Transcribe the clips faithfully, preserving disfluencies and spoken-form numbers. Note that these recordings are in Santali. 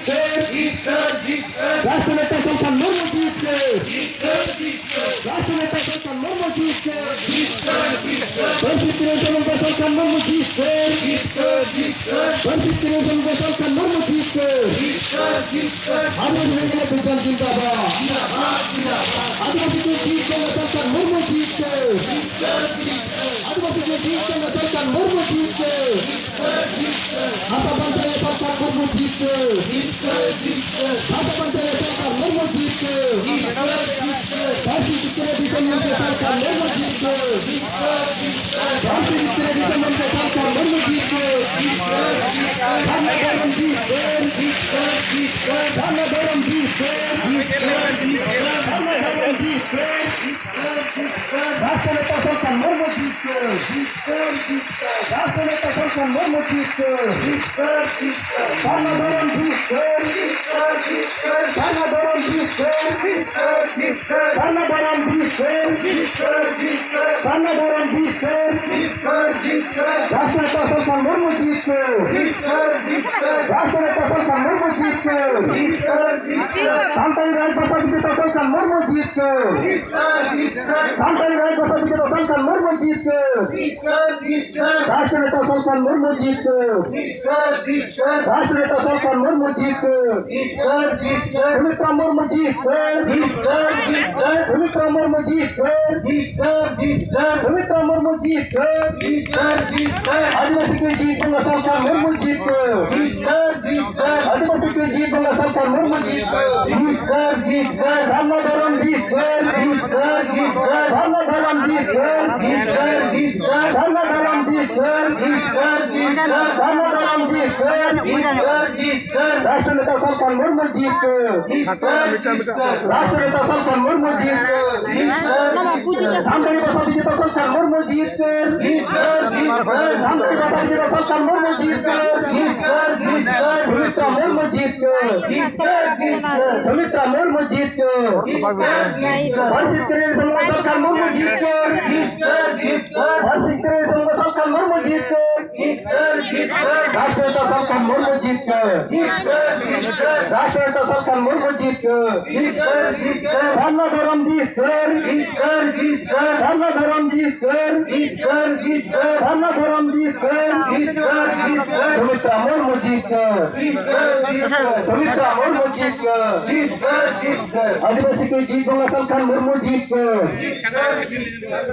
ᱡᱤᱛᱠᱟᱹᱨ, ᱡᱤᱛᱠᱟᱹᱨ᱾ ᱨᱟᱥᱴᱨᱚ ᱱᱮᱛᱟ ᱥᱟᱞᱠᱷᱟᱱ ᱢᱩᱨᱢᱩ ᱡᱤᱛᱠᱟᱹᱨ᱾ ᱡᱤᱛᱠᱟᱹᱨ, ᱡᱤᱛᱠᱟᱹᱨ᱾ ᱨᱟᱥᱴᱨᱚ ᱱᱮᱛᱟ ᱥᱟᱞᱠᱷᱟᱱ ᱢᱩᱨᱢᱩ ᱡᱤᱛᱠᱟᱹᱨ᱾ ᱡᱤᱛᱠᱟᱹᱨ, ᱡᱤᱛᱠᱟᱹᱨ᱾ ᱯᱟᱹᱨᱥᱤ ᱛᱤᱨᱞᱟᱹ ᱥᱚᱢᱟᱡᱽ ᱥᱟᱞᱠᱷᱟᱱ ᱢᱩᱨᱢᱩ ᱡᱤᱛᱠᱟᱹᱨ᱾ ᱡᱤᱛᱠᱟᱹᱨ, ᱡᱤᱛᱠᱟᱹᱨ᱾ ᱯᱟᱹᱨᱥᱤ ᱛᱤᱨᱞᱟᱹ ᱥᱚᱢᱟᱡᱽ ᱥᱟᱞᱠᱷᱟᱱ ᱢᱩᱨᱢᱩ ᱡᱤᱛᱠᱟᱹᱨ᱾ ᱡᱤᱛᱠᱟᱹᱨ, ᱡᱤᱛᱠᱟᱹᱨ᱾ ᱟᱹᱫᱤᱵᱟᱹᱥᱤ ᱡᱤᱛᱠᱟᱹᱨ ᱡᱤᱱᱫᱟᱵᱟᱫ᱾ ᱡᱤᱱᱫᱟᱵᱟᱫ, ᱡᱤᱱᱫᱟᱵᱟᱫ᱾ ᱟᱹᱫᱤᱵᱟᱹᱥᱤ ᱡᱤᱛᱠᱟᱹᱨ ᱥᱟᱞᱠᱷᱟᱱ ᱢᱩᱨᱢᱩ ᱡᱤᱛᱠᱟᱹᱨ᱾ ᱡᱤᱛᱠᱟᱹᱨ, ᱡᱤᱛᱠᱟᱹᱨ᱾ ᱟᱹᱫᱤᱵᱟᱹᱥᱤ ᱡᱤᱛᱠᱟᱹᱨ ᱥᱟᱞᱠᱷᱟᱱ ᱢᱩᱨᱢᱩ ᱡᱤᱛᱠᱟᱹᱨ᱾ ᱡᱤᱛᱠᱟᱹᱨ, ᱡᱤᱛᱠᱟᱹᱨ᱾ ᱵᱷᱟᱥᱟ ᱵᱟᱧᱪᱟᱣ ᱥᱟᱞᱠᱷᱟᱱ ᱢᱩᱨᱢᱩ ᱡᱤᱛᱠᱟᱹᱨ᱾ ᱡᱤᱛᱠᱟᱹᱨ, ᱡᱤᱛᱠᱟᱹᱨ᱾ ᱵᱷᱟᱥᱟ ᱵᱟᱧᱪᱟᱣ ᱥᱟᱞᱠᱷᱟᱱ ᱢᱩᱨᱢᱩ ᱡᱤᱛᱠᱟᱹᱨ᱾ ᱡᱤᱛᱠᱟᱹᱨ, ᱡᱤᱛᱠᱟᱹᱨ᱾ ᱯᱟᱹᱨᱥᱤ ᱡᱤᱛᱠᱟᱹᱨ ᱫᱤᱥᱚᱢ ᱢᱚᱱᱛᱨᱤ ᱥᱟᱞᱠᱷᱟᱱ ᱢᱩᱨᱢᱩ ᱡᱤᱛᱠᱟᱹᱨ᱾ ᱡᱤᱛᱠᱟᱹᱨ, ᱡᱤᱛᱠᱟᱹᱨ᱾ ᱯᱟᱹᱨᱥᱤ ᱡᱤᱛᱠᱟᱹᱨ ᱫᱤᱥᱚᱢ ᱢᱚᱱᱛᱨᱤ ᱥᱟᱞᱠᱷᱟᱱ ᱢᱩᱨᱢᱩ ᱡᱤᱛᱠᱟᱹᱨ᱾ ᱡᱤᱛᱠᱟᱹᱨ, ᱡᱤᱛᱠᱟᱹᱨ᱾ ᱥᱟᱨᱱᱟ ᱫᱷᱚᱨᱚᱢ ᱡᱤᱛᱠᱟᱹᱨ᱾ ᱡᱤᱛᱠᱟᱹᱨ, ᱡᱤᱛᱠᱟᱹᱨ᱾ ᱥᱟᱨᱱᱟ ᱫᱷᱚᱨᱚᱢ ᱡᱤᱛᱠᱟᱹᱨ᱾ ᱡᱤᱛᱠᱟᱹᱨ, ᱡᱤᱛᱠᱟᱹᱨ᱾ ᱥᱟᱨᱱᱟ ᱫᱷᱚᱨᱚᱢ ᱡᱤᱛᱠᱟᱹᱨ᱾ ᱡᱤᱛᱠᱟᱹᱨ, ᱡᱤᱛᱠᱟᱹᱨ᱾ ᱨᱟᱥᱴᱨᱚ ᱱᱮᱛᱟ ᱥᱟᱞᱠᱷᱟᱱ ᱢᱩᱨᱢᱩ ᱡᱤᱛᱠᱟᱹᱨ᱾ ᱡᱤᱛᱠᱟᱹᱨ, ᱡᱤᱛᱠᱟᱹᱨ᱾ ᱨᱟᱥᱴᱨᱚ ᱱᱮᱛᱟ ᱥᱟᱞᱠᱷᱟᱱ ᱢᱩᱨᱢᱩ ᱡᱤᱛᱠᱟᱹᱨ᱾ ᱡᱤᱛᱠᱟᱹᱨ, ᱡᱤᱛᱠᱟᱹᱨ᱾ ᱥᱟᱨᱱᱟ ᱫᱷᱚᱨᱚᱢ ᱡᱤᱛᱠᱟᱹᱨ᱾ ᱡᱤᱛᱠᱟᱹᱨ, ᱡᱤᱛᱠᱟᱹᱨ᱾ ᱥᱟᱨᱱᱟ ᱫᱷᱚᱨᱚᱢ ᱡᱤᱛᱠᱟᱹᱨ᱾ ᱡᱤᱛᱠᱟᱹᱨ, ᱡᱤᱛᱠᱟᱹᱨ᱾ ᱥᱟᱨᱱᱟ ᱫᱷᱚᱨᱚᱢ ᱡᱤᱛᱠᱟᱹᱨ᱾ ᱡᱤᱛᱠᱟᱹᱨ, ᱡᱤᱛᱠᱟᱹᱨ᱾ ᱥᱟᱨᱱᱟ ᱫᱷᱚᱨᱚᱢ ᱡᱤᱛᱠᱟᱹᱨ᱾ ᱡᱤᱛᱠᱟᱹᱨ, ᱡᱤᱛᱠᱟᱹᱨ᱾ ᱨᱟᱥᱴᱨᱚ ᱱᱮᱛᱟ ᱥᱟᱞᱠᱷᱟᱱ ᱢᱩᱨᱢᱩ ᱡᱤᱛᱠᱟᱹᱨ᱾ ᱡᱤᱛᱠᱟᱹᱨ, ᱡᱤᱛᱠᱟᱹᱨ᱾ ᱨᱟᱥᱴᱨᱚ ᱱᱮᱛᱟ ᱥᱟᱞᱠᱷᱟᱱ ᱢᱩᱨᱢᱩ ᱡᱤᱛᱠᱟᱹᱨ᱾ ᱡᱤᱛᱠᱟᱹᱨ, ᱡᱤᱛᱠᱟᱹᱨ᱾ ᱥᱟᱱᱛᱟᱲᱤ ᱨᱟᱡᱽ ᱵᱷᱟᱥᱟ ᱵᱤᱡᱮᱛᱟ ᱥᱟᱞᱠᱷᱟᱱ ᱢᱩᱨᱢᱩ ᱡᱤᱛᱠᱟᱹᱨ᱾ ᱡᱤᱛᱠᱟᱹᱨ, ᱡᱤᱛᱠᱟᱹᱨ᱾ ᱥᱟᱱᱛᱟᱲᱤ ᱨᱟᱡᱽ ᱵᱷᱟᱥᱟ ᱵᱤᱡᱮᱛᱟ ᱥᱟᱞᱠᱷᱟᱱ ᱢᱩᱨᱢᱩ ᱡᱤᱛᱠᱟᱹᱨ᱾ ᱡᱤᱛᱠᱟᱹᱨ, ᱡᱤᱛᱠᱟᱹᱨ᱾ ᱨᱟᱥᱴᱨᱚ ᱱᱮᱛᱟ ᱥᱟᱞᱠᱷᱟᱱ ᱢᱩᱨᱢᱩ ᱡᱤᱛᱠᱟᱹᱨ᱾ ᱡᱤᱛᱠᱟᱹᱨ, ᱡᱤᱛᱠᱟᱹᱨ᱾ ᱨᱟᱥᱴᱨᱚ ᱱᱮᱛᱟ ᱥᱟᱞᱠᱷᱟᱱ ᱢᱩᱨᱢᱩ ᱡᱤᱛᱠᱟᱹᱨ᱾ ᱡᱤᱛᱠᱟᱹᱨ, ᱡᱤᱛᱠᱟᱹᱨ᱾ ᱥᱩᱢᱤᱛᱨᱟ ᱢᱩᱨᱢᱩ ᱡᱤᱛᱠᱟᱹᱨ᱾ ᱡᱤᱛᱠᱟᱹᱨ, ᱡᱤᱛᱠᱟᱹᱨ᱾ ᱥᱩᱢᱤᱛᱨᱟ ᱢᱩᱨᱢᱩ ᱡᱤᱛᱠᱟᱹᱨ᱾ ᱡᱤᱛᱠᱟᱹᱨ, ᱡᱤᱛᱠᱟᱹᱨ᱾ ᱥᱩᱢᱤᱛᱨᱟ ᱢᱩᱨᱢᱩ ᱡᱤᱛᱠᱟᱹᱨ᱾ ᱡᱤᱛᱠᱟᱹᱨ, ᱡᱤᱛᱠᱟᱹᱨ᱾ ᱟᱹᱫᱤᱵᱟᱹᱥᱤ ᱠᱚ ᱡᱤᱛ ᱵᱚᱸᱜᱟ ᱥᱟᱞᱠᱷᱟᱱ ᱢᱩᱨᱢᱩ ᱡᱤᱛᱠᱟᱹᱨ᱾ ᱡᱤᱛᱠᱟᱹᱨ, ᱡᱤᱛᱠᱟᱹᱨ᱾ ᱟᱹᱫᱤᱵᱟᱹᱥᱤ ᱠᱚ ᱡᱤᱛ ᱵᱚᱸᱜᱟ ᱥᱟᱞᱠᱷᱟᱱ ᱢᱩᱨᱢᱩ ᱡᱤᱛᱠᱟᱹᱨ᱾ ᱡᱤᱛᱠᱟᱹᱨ, ᱡᱤᱛᱠᱟᱹᱨ᱾ ᱥᱟᱨᱱᱟ ᱫᱷᱚᱨᱚᱢ ᱡᱤᱛᱠᱟᱹᱨ᱾ ᱡᱤᱛᱠᱟᱹᱨ, ᱡᱤᱛᱠᱟᱹᱨ᱾ ᱥᱟᱨᱱᱟ ᱫᱷᱚᱨᱚᱢ ᱡᱤᱛᱠᱟᱹᱨ᱾ ᱡᱤᱛᱠᱟᱹᱨ, ᱡᱤᱛᱠᱟᱹᱨ᱾ ᱥᱟᱨᱱᱟ ᱫᱷᱚᱨᱚᱢ ᱡᱤᱛᱠᱟᱹᱨ᱾ ᱡᱤᱛᱠᱟᱹᱨ, ᱡᱤᱛᱠᱟᱹᱨ᱾ ᱥᱟᱨᱱᱟ ᱫᱷᱚᱨᱚᱢ ᱡᱤᱛᱠᱟᱹᱨ᱾ ᱡᱤᱛᱠᱟᱹᱨ, ᱡᱤᱛᱠᱟᱹᱨ᱾ ᱨᱟᱥᱴᱨᱚ ᱱᱮᱛᱟ ᱥᱟᱞᱠᱷᱟᱱ ᱢᱩᱨᱢᱩ ᱡᱤᱛᱠᱟᱹᱨ᱾ ᱡᱤᱛᱠᱟᱹᱨ, ᱡᱤᱛᱠᱟᱹᱨ᱾ ᱨᱟᱥᱴᱨᱚ ᱱᱮᱛᱟ ᱥᱟᱞᱠᱷᱟᱱ ᱢᱩᱨᱢᱩ ᱡᱤᱛᱠᱟᱹᱨ᱾ ᱡᱤᱛᱠᱟᱹᱨ, ᱡᱤᱛᱠᱟᱹᱨ᱾ ᱥᱟᱱᱛᱟᱲᱤ ᱵᱷᱟᱥᱟ ᱵᱤᱡᱮᱛᱟ ᱥᱟᱞᱠᱷᱟᱱ ᱢᱩᱨᱢᱩ ᱡᱤᱛᱠᱟᱹᱨ᱾ ᱡᱤᱛᱠᱟᱹᱨ, ᱡᱤᱛᱠᱟᱹᱨ᱾ ᱥᱟᱱᱛᱟᱲᱤ ᱵᱷᱟᱥᱟ ᱵᱤᱡᱮᱛᱟ ᱥᱟᱞᱠᱷᱟᱱ ᱢᱩᱨᱢᱩ ᱡᱤᱛᱠᱟᱹᱨ᱾ ᱡᱤᱛᱠᱟᱹᱨ, ᱡᱤᱛᱠᱟᱹᱨ᱾ ᱥᱩᱢᱤᱛᱨᱟ ᱢᱩᱨᱢᱩ ᱡᱤᱛᱠᱟᱹᱨ᱾ ᱡᱤᱛᱠᱟᱹᱨ, ᱡᱤᱛᱠᱟᱹᱨ᱾ ᱥᱩᱢᱤᱛᱨᱟ ᱢᱩᱨᱢᱩ ᱡᱤᱛᱠᱟᱹᱨ᱾ ᱡᱤᱛᱠᱟᱹᱨ, ᱡᱤᱛᱠᱟᱹᱨ᱾ ᱯᱟᱹᱨᱥᱤ ᱡᱤᱛᱠᱟᱹᱨ ᱥᱟᱞᱠᱷᱟᱱ ᱢᱩᱨᱢᱩ ᱡᱤᱛᱠᱟᱹᱨ᱾ ᱡᱤᱛᱠᱟᱹᱨ, ᱡᱤᱛᱠᱟᱹᱨ᱾ ᱯᱟᱹᱨᱥᱤ ᱡᱤᱛᱠᱟᱹᱨ ᱥᱟᱞᱠᱷᱟᱱ ᱢᱩᱨᱢᱩ ᱡᱤᱛᱠᱟᱹᱨ᱾ ᱡᱤᱛᱠᱟᱹᱨ, ᱡᱤᱛᱠᱟᱹᱨ᱾ ᱨᱟᱥᱴᱨᱚ ᱱᱮᱛᱟ ᱥᱟᱞᱠᱷᱟᱱ ᱢᱩᱨᱢᱩ ᱡᱤᱛᱠᱟᱹᱨ᱾ ᱡᱤᱛᱠᱟᱹᱨ, ᱡᱤᱛᱠᱟᱹᱨ᱾ ᱨᱟᱥᱴᱨᱚ ᱱᱮᱛᱟ ᱥᱟᱞᱠᱷᱟᱱ ᱢᱩᱨᱢᱩ ᱡᱤᱛᱠᱟᱹᱨ᱾ ᱡᱤᱛᱠᱟᱹᱨ, ᱡᱤᱛᱠᱟᱹᱨ᱾ ᱥᱟᱨᱱᱟ ᱫᱷᱚᱨᱚᱢ ᱡᱤᱛᱠᱟᱹᱨ᱾ ᱡᱤᱛᱠᱟᱹᱨ, ᱡᱤᱛᱠᱟᱹᱨ᱾ ᱥᱟᱨᱱᱟ ᱫᱷᱚᱨᱚᱢ ᱡᱤᱛᱠᱟᱹᱨ᱾ ᱡᱤᱛᱠᱟᱹᱨ, ᱡᱤᱛᱠᱟᱹᱨ᱾ ᱥᱟᱨᱱᱟ ᱫᱷᱚᱨᱚᱢ ᱡᱤᱛᱠᱟᱹᱨ᱾ ᱡᱤᱛᱠᱟᱹᱨ, ᱡᱤᱛᱠᱟᱹᱨ᱾ ᱥᱩᱢᱤᱛᱨᱟ ᱢᱩᱨᱢᱩ ᱡᱤᱛᱠᱟᱹᱨ᱾ ᱡᱤᱛᱠᱟᱹᱨ, ᱡᱤᱛᱠᱟᱹᱨ᱾ ᱥᱩᱢᱤᱛᱨᱟ ᱢᱩᱨᱢᱩ ᱡᱤᱛᱠᱟᱹᱨ᱾ ᱡᱤᱛᱠᱟᱹᱨ, ᱡᱤᱛᱠᱟᱹᱨ᱾ ᱟᱹᱫᱤᱵᱟᱹᱥᱤ ᱠᱚ ᱡᱤᱛ ᱵᱚᱸᱜᱟ ᱥᱟᱞᱠᱷᱟᱱ ᱢᱩᱨᱢᱩ ᱡᱤᱛᱠᱟᱹᱨ᱾ ᱡᱤᱛᱠᱟᱹᱨ, ᱡᱤᱛᱠᱟᱹᱨ᱾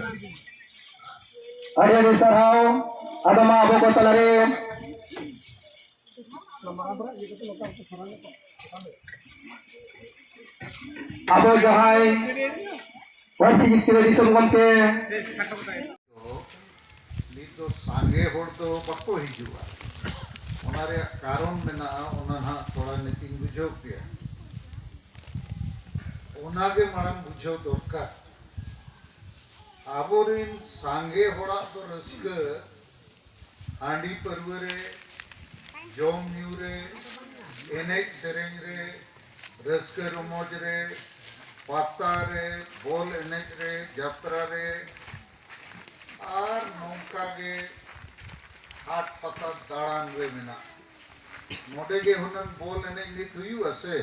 ᱟᱹᱰᱤ ᱟᱹᱰᱤ ᱥᱟᱨᱦᱟᱣ᱾ ᱟᱫᱚ ᱢᱟ ᱟᱵᱚ ᱠᱚ ᱛᱟᱞᱟᱨᱮ ᱟᱵᱚ ᱡᱟᱦᱟᱸᱭ ᱯᱟᱹᱨᱥᱤ ᱡᱤᱛᱠᱟᱹᱨ ᱫᱤᱥᱚᱢ ᱜᱚᱢᱠᱮ᱾ ᱱᱤᱛ ᱫᱚ ᱥᱟᱸᱜᱮ ᱦᱚᱲ ᱫᱚ ᱵᱟᱠᱚ ᱦᱤᱡᱩᱜᱼᱟ᱾ ᱚᱱᱟ ᱨᱮᱭᱟᱜ ᱠᱟᱨᱚᱱ ᱢᱮᱱᱟᱜᱼᱟ, ᱚᱱᱟ ᱱᱟᱦᱟᱜ ᱛᱷᱚᱲᱟ ᱱᱤᱛᱤᱧ ᱵᱩᱡᱷᱟᱹᱣ ᱯᱮᱭᱟ᱾ ᱚᱱᱟᱜᱮ ᱢᱟᱲᱟᱝ ᱵᱩᱡᱷᱟᱹᱣ ᱫᱚᱨᱠᱟᱨ᱾ ᱟᱵᱚᱨᱤᱱ ᱥᱟᱸᱜᱮ ᱦᱚᱲᱟᱜ ᱫᱚ ᱨᱟᱹᱥᱠᱟᱹ ᱦᱟᱺᱰᱤ ᱯᱟᱹᱨᱣᱟᱹ ᱨᱮ, ᱡᱚᱢ ᱧᱩ ᱨᱮ, ᱮᱱᱮᱡ ᱥᱮᱨᱮᱧ ᱨᱮ, ᱨᱟᱹᱥᱠᱟᱹ ᱨᱚᱢᱚᱡᱽ ᱨᱮ, ᱯᱟᱛᱟ ᱨᱮ, ᱵᱚᱞ ᱮᱱᱮᱡ ᱨᱮ, ᱡᱟᱛᱨᱟ ᱨᱮ, ᱟᱨ ᱱᱚᱝᱠᱟ ᱜᱮ ᱦᱟᱴ ᱯᱟᱛᱟ ᱫᱟᱬᱟᱱ ᱨᱮ ᱢᱮᱱᱟᱜᱼᱟ᱾ ᱱᱚᱰᱮ ᱜᱮ ᱦᱩᱱᱟᱹᱝ ᱵᱚᱞ ᱮᱱᱮᱡ ᱱᱤᱛ ᱦᱩᱭᱩᱜᱼᱟ ᱥᱮ,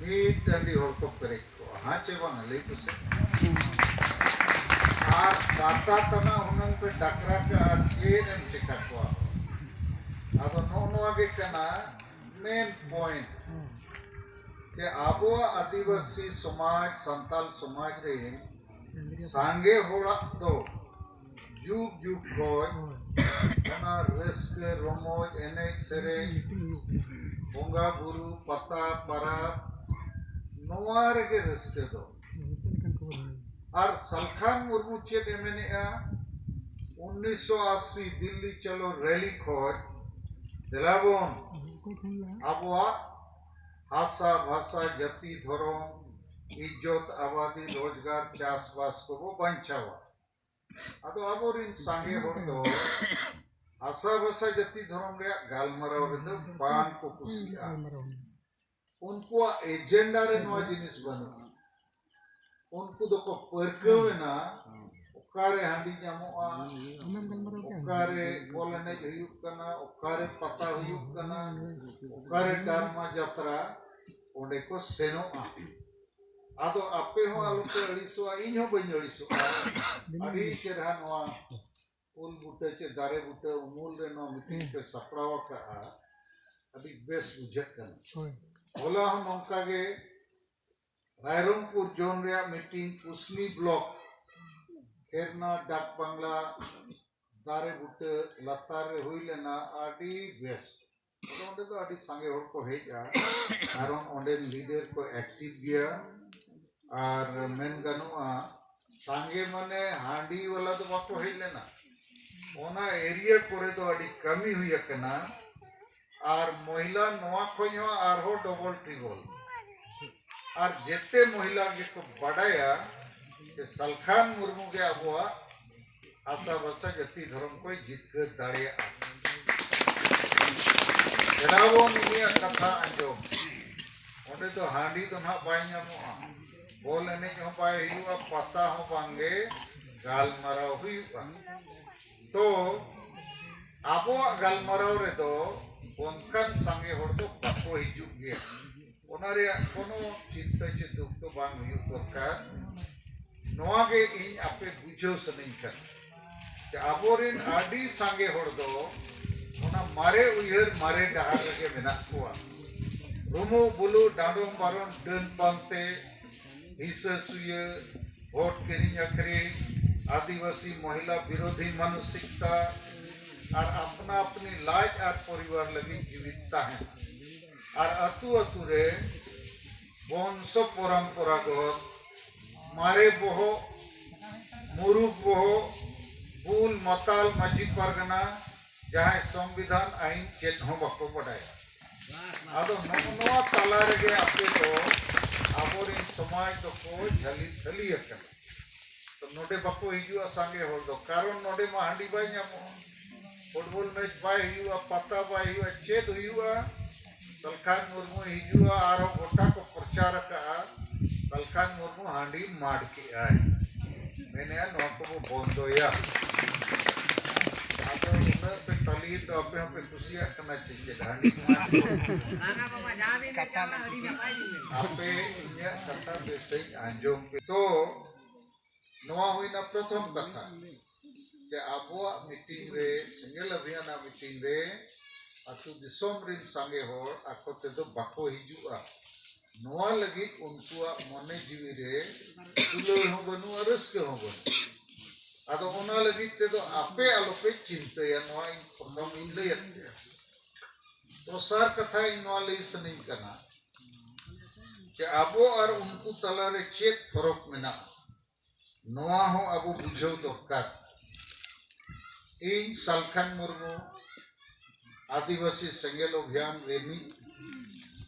ᱢᱤᱫ ᱴᱟᱺᱰᱤ ᱦᱚᱲ ᱠᱚ ᱯᱮᱨᱮᱡ ᱠᱚᱜᱼᱟ᱾ ᱦᱮᱸ ᱪᱮ ᱵᱟᱝ? ᱞᱟᱹᱭ ᱯᱮᱥᱮ᱾ ᱟᱨ ᱯᱟᱛᱟ ᱛᱟᱱᱟ ᱦᱩᱱᱟᱹᱝ ᱯᱮ ᱰᱟᱠᱨᱟ ᱠᱟᱜᱼᱟ, ᱪᱮᱫ ᱮᱢ ᱪᱮᱠᱟ ᱠᱚᱣᱟ? ᱟᱫᱚ ᱱᱚᱜᱼᱚ ᱱᱚᱣᱟ ᱜᱮ ᱠᱟᱱᱟ ᱢᱮᱱ ᱯᱚᱭᱮᱱᱴ, ᱡᱮ ᱟᱵᱚᱣᱟᱜ ᱟᱹᱫᱤᱵᱟᱹᱥᱤ ᱥᱚᱢᱟᱡᱽ, ᱥᱟᱱᱛᱟᱞ ᱥᱚᱢᱟᱡᱽ ᱨᱮ ᱥᱟᱸᱜᱮ ᱦᱚᱲᱟᱜ ᱫᱚ ᱡᱩᱜᱽ ᱡᱩᱜᱽ ᱠᱷᱚᱱ ᱚᱱᱟ ᱨᱟᱹᱥᱠᱟᱹ ᱨᱚᱢᱚᱡᱽ, ᱮᱱᱮᱡ ᱥᱮᱨᱮᱧ, ᱵᱚᱸᱜᱟ ᱵᱩᱨᱩ, ᱯᱟᱛᱟ ᱯᱟᱨᱟᱵᱽ, ᱱᱚᱣᱟ ᱨᱮᱜᱮ ᱨᱟᱹᱥᱠᱟᱹ ᱫᱚ᱾ ᱟᱨ ᱥᱟᱞᱠᱷᱟᱱ ᱢᱩᱨᱢᱩ ᱪᱮᱫ ᱮ ᱢᱮᱱᱮᱜᱼᱟ? ᱩᱱᱤᱥᱥᱚ ᱟᱥᱤ ᱫᱤᱞᱞᱤ ᱪᱚᱞᱚ ᱨᱮᱞᱤ ᱠᱷᱚᱱ ᱫᱮᱞᱟᱵᱚᱱ ᱟᱵᱚᱣᱟᱜ ᱦᱟᱥᱟ ᱵᱷᱟᱥᱟ, ᱡᱟᱹᱛᱤ ᱫᱷᱚᱨᱚᱢ, ᱤᱡᱽᱡᱚᱛ ᱟᱵᱟᱫᱤ, ᱨᱳᱡᱽᱜᱟᱨ, ᱪᱟᱥᱵᱟᱥ ᱠᱚᱵᱚ ᱵᱟᱧᱪᱟᱣᱟ᱾ ᱟᱫᱚ ᱟᱵᱚᱨᱤᱱ ᱥᱟᱸᱜᱮ ᱦᱚᱲ ᱫᱚ ᱦᱟᱥᱟ ᱵᱷᱟᱥᱟ, ᱡᱟᱹᱛᱤ ᱫᱷᱚᱨᱚᱢ ᱨᱮᱭᱟᱜ ᱜᱟᱞᱢᱟᱨᱟᱣ ᱨᱮᱫᱚ ᱵᱟᱝ ᱠᱚ ᱠᱩᱥᱤᱜᱼᱟ᱾ ᱩᱱᱠᱩᱣᱟᱜ ᱮᱡᱮᱱᱰᱟ ᱨᱮ ᱱᱚᱣᱟ ᱡᱤᱱᱤᱥ ᱵᱟᱹᱱᱩᱜᱼᱟ᱾ ᱩᱱᱠᱩ ᱫᱚᱠᱚ ᱯᱟᱹᱨᱠᱟᱹᱣ ᱮᱱᱟ ᱚᱠᱟᱨᱮ ᱦᱟᱺᱰᱤ ᱧᱟᱢᱚᱜᱼᱟ, ᱚᱠᱟᱨᱮ ᱵᱚᱞ ᱮᱱᱮᱡ ᱦᱩᱭᱩᱜ ᱠᱟᱱᱟ, ᱚᱠᱟᱨᱮ ᱯᱟᱛᱟ ᱦᱩᱭᱩᱜ ᱠᱟᱱᱟ, ᱚᱠᱟᱨᱮ ᱰᱟᱨᱢᱟ ᱡᱟᱛᱨᱟ, ᱚᱸᱰᱮ ᱠᱚ ᱥᱮᱱᱚᱜᱼᱟ᱾ ᱟᱫᱚ ᱟᱯᱮ ᱦᱚᱸ ᱟᱞᱚᱯᱮ ᱟᱹᱲᱤᱥᱚᱜᱼᱟ, ᱤᱧ ᱦᱚᱸ ᱵᱟᱹᱧ ᱟᱹᱲᱤᱥᱚᱜᱼᱟ᱾ ᱟᱹᱰᱤ ᱪᱮᱨᱦᱟ ᱱᱚᱣᱟ ᱩᱞ ᱵᱩᱴᱟᱹ ᱪᱮ ᱫᱟᱨᱮ ᱵᱩᱴᱟᱹ ᱩᱢᱩᱞ ᱨᱮ ᱱᱚᱣᱟ ᱢᱤᱴᱤᱝ ᱯᱮ ᱥᱟᱯᱲᱟᱣ ᱟᱠᱟᱫᱼᱟ, ᱟᱹᱰᱤ ᱵᱮᱥ ᱵᱩᱡᱷᱟᱹᱜ ᱠᱟᱱᱟ᱾ ᱦᱳᱭ᱾ ᱦᱚᱞᱟ ᱦᱚᱸ ᱱᱚᱝᱠᱟ ᱜᱮ ᱨᱟᱭᱨᱚᱝᱯᱩᱨ ᱡᱳᱱ ᱨᱮᱭᱟᱜ ᱢᱤᱴᱤᱝ ᱠᱩᱥᱱᱤ ᱵᱞᱚᱠ ᱠᱷᱮᱨᱱᱟ ᱰᱟᱠ ᱵᱟᱝᱞᱟ ᱫᱟᱨᱮ ᱵᱩᱴᱟᱹ ᱞᱟᱛᱟᱨ ᱨᱮ ᱦᱩᱭ ᱞᱮᱱᱟ᱾ ᱟᱹᱰᱤ ᱵᱮᱥ᱾ ᱟᱫᱚ ᱚᱸᱰᱮ ᱫᱚ ᱟᱹᱰᱤ ᱥᱟᱸᱜᱮ ᱦᱚᱲ ᱠᱚ ᱦᱮᱡᱼᱟ, ᱠᱟᱨᱚᱱ ᱚᱸᱰᱮᱱ ᱞᱤᱰᱟᱨ ᱠᱚ ᱮᱠᱴᱤᱵᱷ ᱜᱮᱭᱟ᱾ ᱟᱨ ᱢᱮᱱ ᱜᱟᱱᱚᱜᱼᱟ, ᱥᱟᱸᱜᱮ ᱢᱟᱱᱮ ᱦᱟᱺᱰᱤ ᱣᱟᱞᱟ ᱫᱚ ᱵᱟᱠᱚ ᱦᱮᱡ ᱞᱮᱱᱟ᱾ ᱚᱱᱟ ᱮᱨᱤᱭᱟ ᱠᱚᱨᱮ ᱫᱚ ᱟᱹᱰᱤ ᱠᱟᱹᱢᱤ ᱦᱩᱭ ᱟᱠᱟᱱᱟ᱾ ᱟᱨ ᱢᱚᱦᱤᱞᱟ ᱱᱚᱣᱟ ᱠᱷᱚᱱ ᱦᱚᱸ ᱟᱨᱦᱚᱸ ᱰᱚᱵᱚᱞ ᱴᱨᱤᱵᱚᱞ᱾ ᱟᱨ ᱡᱮᱛᱮ ᱢᱚᱦᱤᱞᱟ ᱜᱮᱠᱚ ᱵᱟᱰᱟᱭᱟ ᱡᱮ ᱥᱟᱞᱠᱷᱟᱱ ᱢᱩᱨᱢᱩ ᱜᱮ ᱟᱵᱚᱣᱟᱜ ᱦᱟᱥᱟ ᱵᱷᱟᱥᱟ ᱡᱟᱹᱛᱤ ᱫᱷᱚᱨᱚᱢ ᱠᱚᱭ ᱡᱤᱛᱠᱟᱹᱨ ᱫᱟᱲᱮᱭᱟᱜᱼᱟ᱾ ᱪᱮᱫᱟᱜ ᱵᱚᱱ ᱩᱱᱤᱭᱟᱜ ᱠᱟᱛᱷᱟ ᱟᱸᱡᱚᱢ? ᱚᱸᱰᱮ ᱫᱚ ᱦᱟᱺᱰᱤ ᱫᱚ ᱱᱟᱦᱟᱜ ᱵᱟᱭ ᱧᱟᱢᱚᱜᱼᱟ, ᱵᱚᱞ ᱮᱱᱮᱡ ᱦᱚᱸ ᱵᱟᱭ ᱦᱩᱭᱩᱜᱼᱟ, ᱯᱟᱛᱟ ᱦᱚᱸ ᱵᱟᱝᱜᱮ, ᱜᱟᱞᱢᱟᱨᱟᱣ ᱦᱩᱭᱩᱜᱼᱟ᱾ ᱛᱚ ᱟᱵᱚᱣᱟᱜ ᱜᱟᱞᱢᱟᱨᱟᱣ ᱨᱮᱫᱚ ᱚᱱᱠᱟᱱ ᱥᱟᱸᱜᱮ ᱦᱚᱲ ᱫᱚ ᱵᱟᱠᱚ ᱦᱤᱡᱩᱜ ᱜᱮᱭᱟ᱾ ᱚᱱᱟ ᱨᱮᱭᱟᱜ ᱠᱳᱱᱳ ᱪᱤᱱᱛᱟᱹ ᱪᱮ ᱫᱩᱠ ᱫᱚ ᱵᱟᱝ ᱦᱩᱭᱩᱜ ᱫᱚᱨᱠᱟᱨ᱾ ᱱᱚᱣᱟ ᱜᱮ ᱤᱧ ᱟᱯᱮ ᱵᱩᱡᱷᱟᱹᱣ ᱥᱟᱱᱟᱧ ᱠᱟᱱᱟ ᱡᱮ ᱟᱵᱚᱨᱮᱱ ᱟᱹᱰᱤ ᱥᱟᱸᱜᱮ ᱦᱚᱲ ᱫᱚ ᱚᱱᱟ ᱢᱟᱨᱮ ᱩᱭᱦᱟᱹᱨ, ᱢᱟᱨᱮ ᱰᱟᱦᱟᱨ ᱨᱮᱜᱮ ᱢᱮᱱᱟᱜ ᱠᱚᱣᱟ᱾ ᱨᱩᱢᱩ ᱵᱩᱞᱩ, ᱰᱟᱸᱰᱚᱢ ᱵᱟᱨᱚᱱ, ᱰᱟᱹᱱ ᱯᱟᱱᱛᱮ, ᱦᱤᱥᱟᱹ ᱥᱩᱭᱟᱹ, ᱵᱷᱳᱴ ᱠᱤᱨᱤᱧ ᱟᱹᱠᱷᱨᱤᱧ, ᱟᱹᱫᱤᱵᱟᱹᱥᱤ ᱢᱚᱦᱤᱞᱟ ᱵᱤᱨᱳᱫᱷᱤ ᱢᱟᱱᱚᱥᱤᱠᱛᱟ ᱟᱨ ᱟᱯᱱᱟ ᱟᱯᱱᱤ ᱞᱟᱡ ᱟᱨ ᱯᱚᱨᱤᱵᱟᱨ ᱞᱟᱹᱜᱤᱫ ᱡᱤᱣᱤᱫ ᱛᱟᱦᱮᱸ᱾ ᱟᱨ ᱟᱹᱛᱩ ᱟᱹᱛᱩ ᱨᱮ ᱵᱚᱝᱥᱚ ᱯᱚᱨᱚᱢᱯᱚᱨᱟᱜᱚᱛ ᱢᱟᱨᱮ ᱵᱚᱦᱚᱜ, ᱢᱩᱨᱩᱠ ᱵᱚᱦᱚᱜ, ᱵᱩᱞ ᱢᱟᱛᱟᱞ ᱢᱟᱹᱡᱷᱤ ᱯᱟᱨᱜᱟᱱᱟ, ᱡᱟᱦᱟᱸᱭ ᱥᱚᱝᱵᱤᱫᱷᱟᱱ ᱟᱹᱭᱤᱱ ᱪᱮᱫ ᱦᱚᱸ ᱵᱟᱠᱚ ᱵᱟᱰᱟᱭᱟ᱾ ᱟᱫᱚ ᱱᱚᱜᱼᱚ ᱱᱚᱣᱟ ᱛᱟᱞᱟ ᱨᱮᱜᱮ ᱟᱯᱮ ᱫᱚ ᱟᱵᱚᱨᱮᱱ ᱥᱚᱢᱟᱡᱽ ᱫᱚᱠᱚ ᱡᱷᱟᱹᱞᱤ ᱛᱷᱟᱹᱞᱤ ᱟᱠᱟᱱᱟ᱾ ᱛᱚ ᱱᱚᱰᱮ ᱵᱟᱠᱚ ᱦᱤᱡᱩᱜᱼᱟ ᱥᱟᱸᱜᱮ ᱦᱚᱲ ᱫᱚ, ᱠᱟᱨᱚᱱ ᱱᱚᱰᱮ ᱢᱟ ᱦᱟᱺᱰᱤ ᱵᱟᱭ ᱧᱟᱢᱚᱜᱼᱟ, ᱯᱷᱩᱴᱵᱚᱞ ᱢᱮᱪ ᱵᱟᱭ ᱦᱩᱭᱩᱜᱼᱟ, ᱯᱟᱛᱟ ᱵᱟᱭ ᱦᱩᱭᱩᱜᱼᱟ, ᱪᱮᱫ ᱦᱩᱭᱩᱜᱼᱟ? ᱥᱟᱞᱠᱷᱟᱱ ᱢᱩᱨᱢᱩᱭ ᱦᱤᱡᱩᱜᱼᱟ, ᱟᱨᱦᱚᱸ ᱜᱚᱴᱟ ᱠᱚ ᱯᱨᱚᱪᱟᱨ ᱟᱠᱟᱜᱼᱟ, ᱥᱟᱞᱠᱷᱟᱱ ᱢᱩᱨᱢᱩ ᱦᱟᱺᱰᱤ ᱢᱟᱰ ᱠᱮᱜᱼᱟᱭ᱾ ᱢᱮᱱᱮᱜᱼᱟ, ᱱᱚᱣᱟ ᱠᱚᱵᱚ ᱵᱚᱱᱫᱚᱭᱟ᱾ ᱟᱫᱚ ᱩᱱᱟᱹᱜ ᱯᱮ ᱛᱟᱹᱞᱤ ᱫᱚ ᱟᱯᱮ ᱦᱚᱸᱯᱮ ᱠᱩᱥᱤᱭᱟᱜ ᱠᱟᱱᱟ ᱪᱮ ᱪᱮ? ᱦᱟᱺᱰᱤ ᱠᱚᱢᱟ ᱟᱯᱮ ᱤᱧᱟᱹᱜ ᱠᱟᱛᱷᱟ ᱵᱮᱥ ᱥᱟᱺᱦᱤᱡ ᱟᱸᱡᱚᱢ ᱯᱮ᱾ ᱛᱚ ᱱᱚᱣᱟ ᱦᱩᱭᱱᱟ ᱯᱨᱚᱛᱷᱚᱢ ᱠᱟᱛᱷᱟ, ᱡᱮ ᱟᱵᱚᱣᱟᱜ ᱢᱤᱴᱤᱝ ᱨᱮ, ᱥᱮᱸᱜᱮᱞ ᱚᱵᱷᱤᱭᱟᱱᱟᱜ ᱢᱤᱴᱤᱝ ᱨᱮ ᱟᱹᱛᱩ ᱫᱤᱥᱚᱢ ᱨᱤᱱ ᱥᱟᱸᱜᱮ ᱦᱚᱲ ᱟᱠᱚ ᱛᱮᱫᱚ ᱵᱟᱠᱚ ᱦᱤᱡᱩᱜᱼᱟ᱾ ᱱᱚᱣᱟ ᱞᱟᱹᱜᱤᱫ ᱩᱱᱠᱩᱣᱟᱜ ᱢᱚᱱᱮ ᱡᱤᱣᱤ ᱨᱮ ᱫᱩᱞᱟᱹᱲ ᱦᱚᱸ ᱵᱟᱹᱱᱩᱜᱼᱟ, ᱨᱟᱹᱥᱠᱟᱹ ᱦᱚᱸ ᱵᱟᱹᱱᱩᱜᱼᱟ᱾ ᱟᱫᱚ ᱚᱱᱟ ᱞᱟᱹᱜᱤᱫ ᱛᱮᱫᱚ ᱟᱯᱮ ᱟᱞᱚᱯᱮ ᱪᱤᱱᱛᱟᱹᱭᱟ, ᱱᱚᱣᱟ ᱤᱧ ᱯᱨᱚᱛᱷᱚᱢ ᱤᱧ ᱞᱟᱹᱭᱟᱫ ᱯᱮᱭᱟ᱾ ᱫᱚᱥᱟᱨ ᱠᱟᱛᱷᱟ ᱤᱧ ᱱᱚᱣᱟ ᱞᱟᱹᱭ ᱥᱟᱱᱟᱧ ᱠᱟᱱᱟ ᱡᱮ ᱟᱵᱚ ᱟᱨ ᱩᱱᱠᱩ ᱛᱟᱞᱟᱨᱮ ᱪᱮᱫ ᱯᱷᱚᱨᱚᱠ ᱢᱮᱱᱟᱜᱼᱟ, ᱱᱚᱣᱟ ᱦᱚᱸ ᱟᱵᱚ ᱵᱩᱡᱷᱟᱹᱣ ᱫᱚᱨᱠᱟᱨ᱾ ᱤᱧ ᱥᱟᱞᱠᱷᱟᱱ ᱢᱩᱨᱢᱩ, ᱟᱹᱫᱤᱵᱟᱹᱥᱤ ᱥᱮᱸᱜᱮᱞ ᱚᱵᱷᱤᱭᱟᱱ ᱨᱤᱱᱤᱡ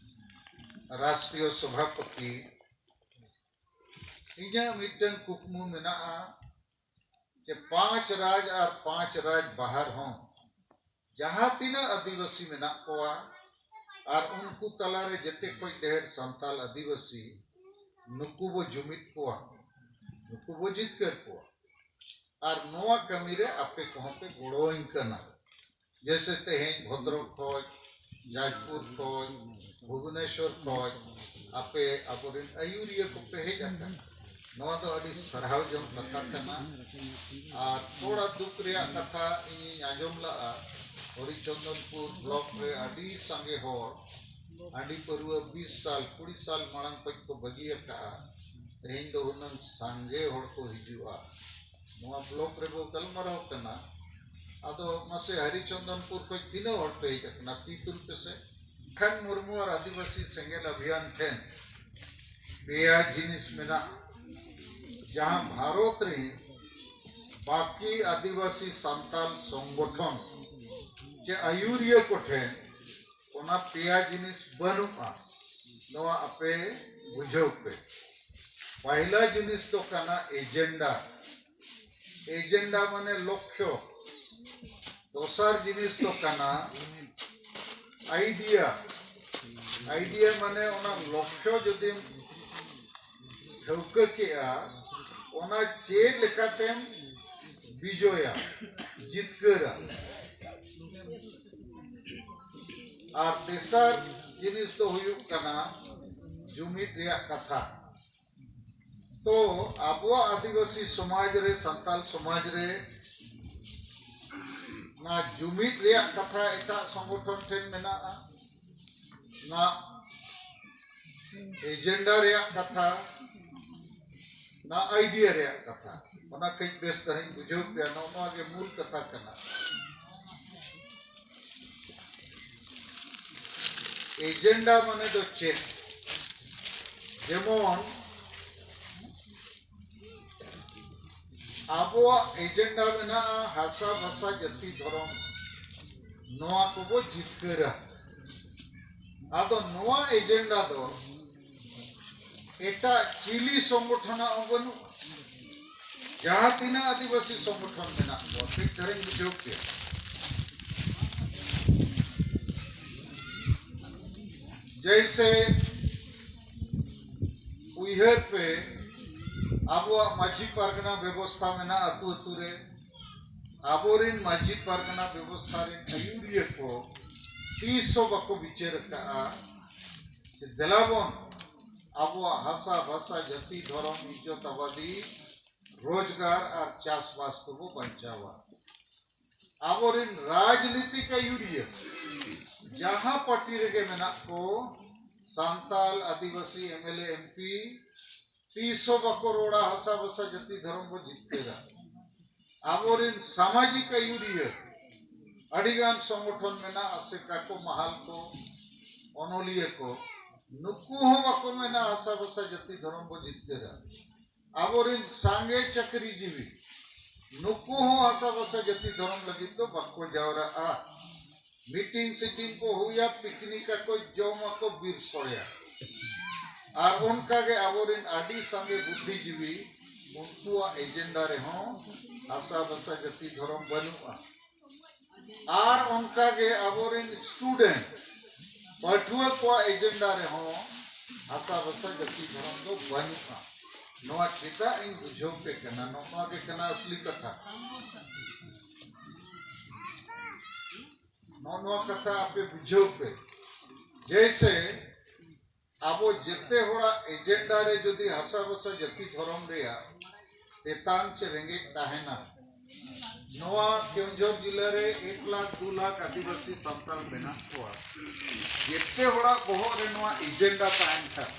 ᱨᱟᱥᱴᱨᱤᱭᱚ ᱥᱚᱵᱷᱟᱯᱚᱛᱤ, ᱤᱧᱟᱹᱜ ᱢᱤᱫᱴᱟᱝ ᱠᱩᱠᱢᱩ ᱢᱮᱱᱟᱜᱼᱟ ᱡᱮ ᱯᱟᱸᱪ ᱨᱟᱡᱽ ᱟᱨ ᱯᱟᱸᱪ ᱨᱟᱡᱽ ᱵᱟᱦᱟᱨ ᱦᱚᱸ ᱡᱟᱦᱟᱸ ᱛᱤᱱᱟᱹᱜ ᱟᱹᱫᱤᱵᱟᱹᱥᱤ ᱢᱮᱱᱟᱜ ᱠᱚᱣᱟ ᱟᱨ ᱩᱱᱠᱩ ᱛᱟᱞᱟᱨᱮ ᱡᱮᱛᱮ ᱠᱷᱚᱱ ᱰᱷᱮᱨ ᱥᱟᱱᱛᱟᱞ ᱟᱹᱫᱤᱵᱟᱹᱥᱤ, ᱱᱩᱠᱩ ᱵᱚ ᱡᱩᱢᱤᱫ ᱠᱚᱣᱟ, ᱱᱩᱠᱩ ᱵᱚ ᱡᱤᱛᱠᱟᱹᱨ ᱠᱚᱣᱟ᱾ ᱟᱨ ᱱᱚᱣᱟ ᱠᱟᱹᱢᱤ ᱨᱮ ᱟᱯᱮ ᱠᱚᱦᱚᱸ ᱯᱮ ᱜᱚᱲᱚᱣᱟᱹᱧ ᱠᱟᱱᱟ᱾ ᱡᱮᱭᱥᱮ ᱛᱮᱦᱮᱧ ᱵᱷᱚᱫᱨᱚᱠ ᱠᱷᱚᱡ, ᱡᱟᱡᱽᱯᱩᱨ ᱠᱷᱚᱡ, ᱵᱷᱩᱵᱚᱱᱮᱥᱚᱨ ᱠᱷᱚᱡ ᱟᱯᱮ ᱟᱵᱚᱨᱮᱱ ᱟᱹᱭᱩᱨᱤᱭᱟᱹ ᱠᱚᱯᱮ ᱦᱮᱡ ᱟᱠᱟᱱᱟ᱾ ᱱᱚᱣᱟ ᱫᱚ ᱟᱹᱰᱤ ᱥᱟᱨᱦᱟᱣ ᱡᱚᱝ ᱠᱟᱛᱷᱟ ᱠᱟᱱᱟ᱾ ᱟᱨ ᱛᱷᱚᱲᱟ ᱫᱩᱠ ᱨᱮᱭᱟᱜ ᱠᱟᱛᱷᱟ ᱤᱧᱤᱧ ᱟᱸᱡᱚᱢ ᱞᱟᱜᱼᱟ, ᱦᱚᱨᱤᱪᱚᱱᱫᱚᱱᱯᱩᱨ ᱵᱞᱚᱠ ᱨᱮ ᱟᱹᱰᱤ ᱥᱟᱸᱜᱮ ᱦᱚᱲ ᱦᱟᱺᱰᱤ ᱯᱟᱹᱨᱣᱟᱹ ᱵᱤᱥ ᱥᱟᱞ, ᱠᱩᱲᱤ ᱥᱟᱞ ᱢᱟᱲᱟᱝ ᱠᱷᱚᱡ ᱠᱚ ᱵᱟᱹᱜᱤ ᱟᱠᱟᱫᱼᱟ᱾ ᱛᱮᱦᱮᱧ ᱫᱚ ᱦᱩᱱᱟᱹᱝ ᱥᱟᱸᱜᱮ ᱦᱚᱲ ᱠᱚ ᱦᱤᱡᱩᱜᱼᱟ᱾ ᱱᱚᱣᱟ ᱵᱞᱚᱠ ᱨᱮᱵᱚ ᱜᱟᱞᱢᱟᱨᱟᱣ ᱠᱟᱱᱟ᱾ ᱟᱫᱚ ᱢᱟᱥᱮ ᱦᱚᱨᱤᱪᱚᱱᱫᱚᱱᱯᱩᱨ ᱠᱷᱚᱡ ᱛᱤᱱᱟᱹᱜ ᱦᱚᱲ ᱯᱮ ᱦᱮᱡ ᱟᱠᱟᱱᱟ? ᱛᱤ ᱛᱩᱞ ᱯᱮᱥᱮ᱾ ᱠᱷᱟᱱ ᱢᱩᱨᱢᱩ ᱟᱨ ᱟᱹᱫᱤᱵᱟᱹᱥᱤ ᱥᱮᱸᱜᱮᱞ ᱚᱵᱷᱤᱭᱟᱱ ᱴᱷᱮᱱ ᱯᱮᱭᱟ ᱡᱤᱱᱤᱥ ᱢᱮᱱᱟᱜᱼᱟ, ᱡᱟᱦᱟᱸ ᱵᱷᱟᱨᱚᱛ ᱨᱮ ᱵᱟᱹᱠᱤ ᱟᱹᱫᱤᱵᱟᱹᱥᱤ ᱥᱟᱱᱛᱟᱞ ᱥᱚᱝᱜᱚᱴᱷᱚᱱ ᱪᱮ ᱟᱹᱭᱩᱨᱤᱭᱟᱹ ᱠᱚᱴᱷᱮᱱ ᱚᱱᱟ ᱯᱮᱭᱟ ᱡᱤᱱᱤᱥ ᱵᱟᱹᱱᱩᱜᱼᱟ᱾ ᱱᱚᱣᱟ ᱟᱯᱮ ᱵᱩᱡᱷᱟᱹᱣ ᱯᱮ᱾ ᱯᱟᱦᱤᱞᱟ ᱡᱤᱱᱤᱥ ᱫᱚ ᱠᱟᱱᱟ ᱮᱡᱮᱱᱰᱟ᱾ ᱮᱡᱮᱱᱰᱟ ᱢᱟᱱᱮ ᱞᱚᱠᱠᱷᱚ᱾ ᱫᱚᱥᱟᱨ ᱡᱤᱱᱤᱥ ᱫᱚ ᱠᱟᱱᱟ ᱟᱭᱰᱤᱭᱟ᱾ ᱟᱭᱰᱤᱭᱟ ᱢᱟᱱᱮ ᱚᱱᱟ ᱞᱚᱠᱠᱷᱚ ᱡᱩᱫᱤᱢ ᱴᱷᱟᱹᱣᱠᱟᱹ ᱠᱮᱜᱼᱟ, ᱚᱱᱟ ᱪᱮᱫ ᱞᱮᱠᱟᱛᱮᱢ ᱵᱤᱡᱚᱭᱟ, ᱡᱤᱛᱠᱟᱹᱨᱟ᱾ ᱟᱨ ᱛᱮᱥᱟᱨ ᱡᱤᱱᱤᱥ ᱫᱚ ᱦᱩᱭᱩᱜ ᱠᱟᱱᱟ ᱡᱩᱢᱤᱫ ᱨᱮᱭᱟᱜ ᱠᱟᱛᱷᱟ᱾ ᱛᱚ ᱟᱵᱚᱣᱟᱜ ᱟᱹᱫᱤᱵᱟᱹᱥᱤ ᱥᱚᱢᱟᱡᱽ ᱨᱮ, ᱥᱟᱱᱛᱟᱞ ᱥᱚᱢᱟᱡᱽ ᱨᱮ ᱚᱱᱟ ᱡᱩᱢᱤᱫ ᱨᱮᱭᱟᱜ ᱠᱟᱛᱷᱟ ᱮᱴᱟᱜ ᱥᱚᱝᱜᱚᱴᱷᱚᱱ ᱴᱷᱮᱱ ᱢᱮᱱᱟᱜᱼᱟ, ᱚᱱᱟ ᱮᱡᱮᱱᱰᱟ ᱨᱮᱭᱟᱜ ᱠᱟᱛᱷᱟ, ᱚᱱᱟ ᱟᱭᱰᱤᱭᱟ ᱨᱮᱭᱟᱜ ᱠᱟᱛᱷᱟ, ᱚᱱᱟ ᱠᱟᱹᱡ ᱵᱮᱥ ᱫᱷᱟᱨᱟᱧ ᱵᱩᱡᱷᱟᱹᱣ ᱯᱮᱭᱟ᱾ ᱱᱚᱜᱼᱚ ᱱᱚᱣᱟ ᱜᱮ ᱢᱩᱞ ᱠᱟᱛᱷᱟ ᱠᱟᱱᱟ᱾ ᱮᱡᱮᱱᱰᱟ ᱢᱟᱱᱮ ᱫᱚ ᱪᱮᱫ? ᱡᱮᱢᱚᱱ ᱟᱵᱚᱣᱟᱜ ᱮᱡᱮᱱᱰᱟ ᱢᱮᱱᱟᱜᱼᱟ ᱦᱟᱥᱟ, ᱵᱷᱟᱥᱟ, ᱡᱟᱹᱛᱤ, ᱫᱷᱚᱨᱚᱢ, ᱱᱚᱣᱟ ᱠᱚᱵᱚ ᱡᱤᱛᱠᱟᱹᱨᱟ᱾ ᱟᱫᱚ ᱱᱚᱣᱟ ᱮᱡᱮᱱᱰᱟ ᱫᱚ ᱮᱴᱟᱜ ᱪᱤᱞᱤ ᱥᱚᱝᱜᱚᱴᱷᱚᱱᱟᱜ ᱦᱚᱸ ᱵᱟᱹᱱᱩᱜᱼᱟ᱾ ᱡᱟᱦᱟᱸ ᱛᱤᱱᱟᱹᱜ ᱟᱹᱫᱤᱵᱟᱹᱥᱤ ᱥᱚᱝᱜᱚᱴᱷᱚᱱ ᱢᱮᱱᱟᱜ ᱠᱚᱣᱟ, ᱴᱷᱤᱠ ᱫᱷᱟᱨᱟᱧ ᱵᱩᱡᱷᱟᱹᱣ ᱠᱮᱭᱟ᱾ ᱡᱮᱭᱥᱮ ᱩᱭᱦᱟᱹᱨ ᱯᱮ, ᱟᱵᱚᱣᱟᱜ ᱢᱟᱹᱡᱷᱤ ᱯᱟᱨᱜᱟᱱᱟ ᱵᱮᱵᱚᱥᱛᱷᱟ ᱢᱮᱱᱟᱜᱼᱟ ᱟᱹᱛᱩ ᱟᱹᱛᱩ ᱨᱮ᱾ ᱟᱵᱚᱨᱮᱱ ᱢᱟᱹᱡᱷᱤ ᱯᱟᱨᱜᱟᱱᱟ ᱵᱮᱵᱚᱥᱛᱷᱟ ᱨᱮᱱ ᱟᱹᱭᱩᱨᱤᱭᱟᱹ ᱠᱚ ᱛᱤᱥ ᱦᱚᱸ ᱵᱟᱠᱚ ᱵᱤᱪᱟᱹᱨ ᱟᱠᱟᱫᱼᱟ ᱡᱮ ᱫᱮᱞᱟ ᱵᱚᱱ ᱟᱵᱚᱣᱟᱜ ᱦᱟᱥᱟ, ᱵᱷᱟᱥᱟ, ᱡᱟᱹᱛᱤ, ᱫᱷᱚᱨᱚᱢ, ᱤᱡᱽᱡᱚᱛ, ᱟᱵᱟᱫᱤ, ᱨᱳᱡᱽᱜᱟᱨ ᱟᱨ ᱪᱟᱥᱵᱟᱥ ᱠᱚᱵᱚ ᱵᱟᱧᱪᱟᱣᱟ᱾ ᱟᱵᱚᱨᱮᱱ ᱨᱟᱡᱽᱱᱤᱛᱤᱠ ᱟᱹᱭᱩᱨᱤᱭᱟᱹ ᱡᱟᱦᱟᱸ ᱯᱟᱨᱴᱤ ᱨᱮᱜᱮ ᱢᱮᱱᱟᱜ ᱠᱚ, Santal, Adivasi, M L A, M P, ᱛᱤᱥ ᱦᱚᱸ ᱵᱟᱠᱚ ᱨᱚᱲᱟ ᱦᱟᱥᱟ, ᱵᱷᱟᱥᱟ, ᱡᱟᱹᱛᱤ, ᱫᱷᱚᱨᱚᱢ ᱵᱚ ᱡᱤᱛᱠᱟᱹᱨᱟ᱾ ᱟᱵᱚᱨᱮᱱ ᱥᱟᱢᱟᱡᱤᱠ ᱟᱹᱭᱩᱨᱤᱭᱟᱹ ᱟᱹᱰᱤᱜᱟᱱ ᱥᱚᱝᱜᱚᱴᱷᱚᱱ ᱢᱮᱱᱟᱜᱼᱟ, ᱟᱥᱮᱠᱟ ᱠᱚ, ᱢᱟᱦᱟᱞ ᱠᱚ, ᱚᱱᱚᱞᱤᱭᱟᱹ ᱠᱚ, ᱱᱩᱠᱩ ᱦᱚᱸ ᱵᱟᱠᱚ ᱢᱮᱱᱟ ᱦᱟᱥᱟ, ᱵᱷᱟᱥᱟ, ᱡᱟᱹᱛᱤ, ᱫᱷᱚᱨᱚᱢ ᱵᱚ ᱡᱤᱛᱠᱟᱹᱨᱟ᱾ ᱟᱵᱚᱨᱮᱱ ᱥᱟᱸᱜᱮ ᱪᱟᱹᱠᱨᱤᱡᱤᱵᱤ, ᱱᱩᱠᱩ ᱦᱚᱸ ᱦᱟᱥᱟ, ᱵᱷᱟᱥᱟ, ᱡᱟᱹᱛᱤ, ᱫᱷᱚᱨᱚᱢ ᱞᱟᱹᱜᱤᱫ ᱫᱚ ᱵᱟᱠᱚ ᱡᱟᱣᱨᱟᱜᱼᱟ᱾ ᱢᱤᱴᱤᱝ ᱥᱤᱴᱤᱝ ᱠᱚ ᱦᱩᱭᱟ, ᱯᱤᱠᱱᱤᱠ ᱟᱠᱚ, ᱡᱚᱢ ᱟᱠᱚ, ᱵᱤᱨ ᱥᱚᱲᱮᱭᱟ᱾ ᱟᱨ ᱚᱱᱠᱟᱜᱮ ᱟᱵᱚᱨᱮᱱ ᱟᱹᱰᱤ ᱥᱟᱸᱜᱮ ᱵᱩᱫᱽᱫᱷᱤᱡᱤᱵᱤ, ᱩᱱᱠᱩᱣᱟᱜ ᱮᱡᱮᱱᱰᱟ ᱨᱮᱦᱚᱸ ᱦᱟᱥᱟ, ᱵᱷᱟᱥᱟ, ᱡᱟᱹᱛᱤ, ᱫᱷᱚᱨᱚᱢ ᱵᱟᱹᱱᱩᱜᱼᱟ᱾ ᱟᱨ ᱚᱱᱠᱟᱜᱮ ᱟᱵᱚᱨᱮᱱ ᱥᱴᱩᱰᱮᱱᱴ, ᱯᱟᱹᱴᱷᱩᱣᱟᱹ ᱠᱚᱣᱟᱜ ᱮᱡᱮᱱᱰᱟ ᱨᱮᱦᱚᱸ ᱦᱟᱥᱟ, ᱵᱷᱟᱥᱟ, ᱡᱟᱹᱛᱤ, ᱫᱷᱚᱨᱚᱢ ᱫᱚ ᱵᱟᱹᱱᱩᱜᱼᱟ᱾ ᱱᱚᱣᱟ ᱪᱮᱫᱟᱜ ᱤᱧ ᱵᱩᱡᱷᱟᱹᱣ ᱯᱮ ᱠᱟᱱᱟ, ᱱᱚᱜᱼᱚ ᱱᱚᱣᱟ ᱜᱮ ᱠᱟᱱᱟ ᱟᱥᱞᱤ ᱠᱟᱛᱷᱟ᱾ ᱱᱚᱜᱼᱚ ᱱᱚᱣᱟ ᱠᱟᱛᱷᱟ ᱟᱯᱮ ᱵᱩᱡᱷᱟᱹᱣ ᱯᱮ᱾ ᱡᱮᱭᱥᱮ ᱟᱵᱚ ᱡᱮᱛᱮ ᱦᱚᱲᱟᱜ ᱮᱡᱮᱱᱰᱟ ᱨᱮ ᱡᱩᱫᱤ ᱦᱟᱥᱟ ᱵᱷᱟᱥᱟ ᱡᱟᱹᱛᱤ ᱫᱷᱚᱨᱚᱢ ᱨᱮᱭᱟᱜ ᱛᱮᱛᱟᱝ ᱪᱮ ᱨᱮᱸᱜᱮᱡ ᱛᱟᱦᱮᱱᱟ, ᱱᱚᱣᱟ ᱠᱮᱣᱚᱱᱡᱷᱚᱨ ᱡᱤᱞᱟᱹ ᱨᱮ ᱮᱠ ᱞᱟᱠᱷ ᱫᱩ ᱞᱟᱠᱷ ᱟᱹᱫᱤᱵᱟᱹᱥᱤ ᱥᱟᱱᱛᱟᱲ ᱢᱮᱱᱟᱜ ᱠᱚᱣᱟ᱾ ᱡᱮᱛᱮ ᱦᱚᱲᱟᱜ ᱵᱚᱦᱚᱜ ᱨᱮ ᱱᱚᱣᱟ ᱮᱡᱮᱱᱰᱟ ᱛᱟᱦᱮᱱ ᱠᱷᱟᱱ,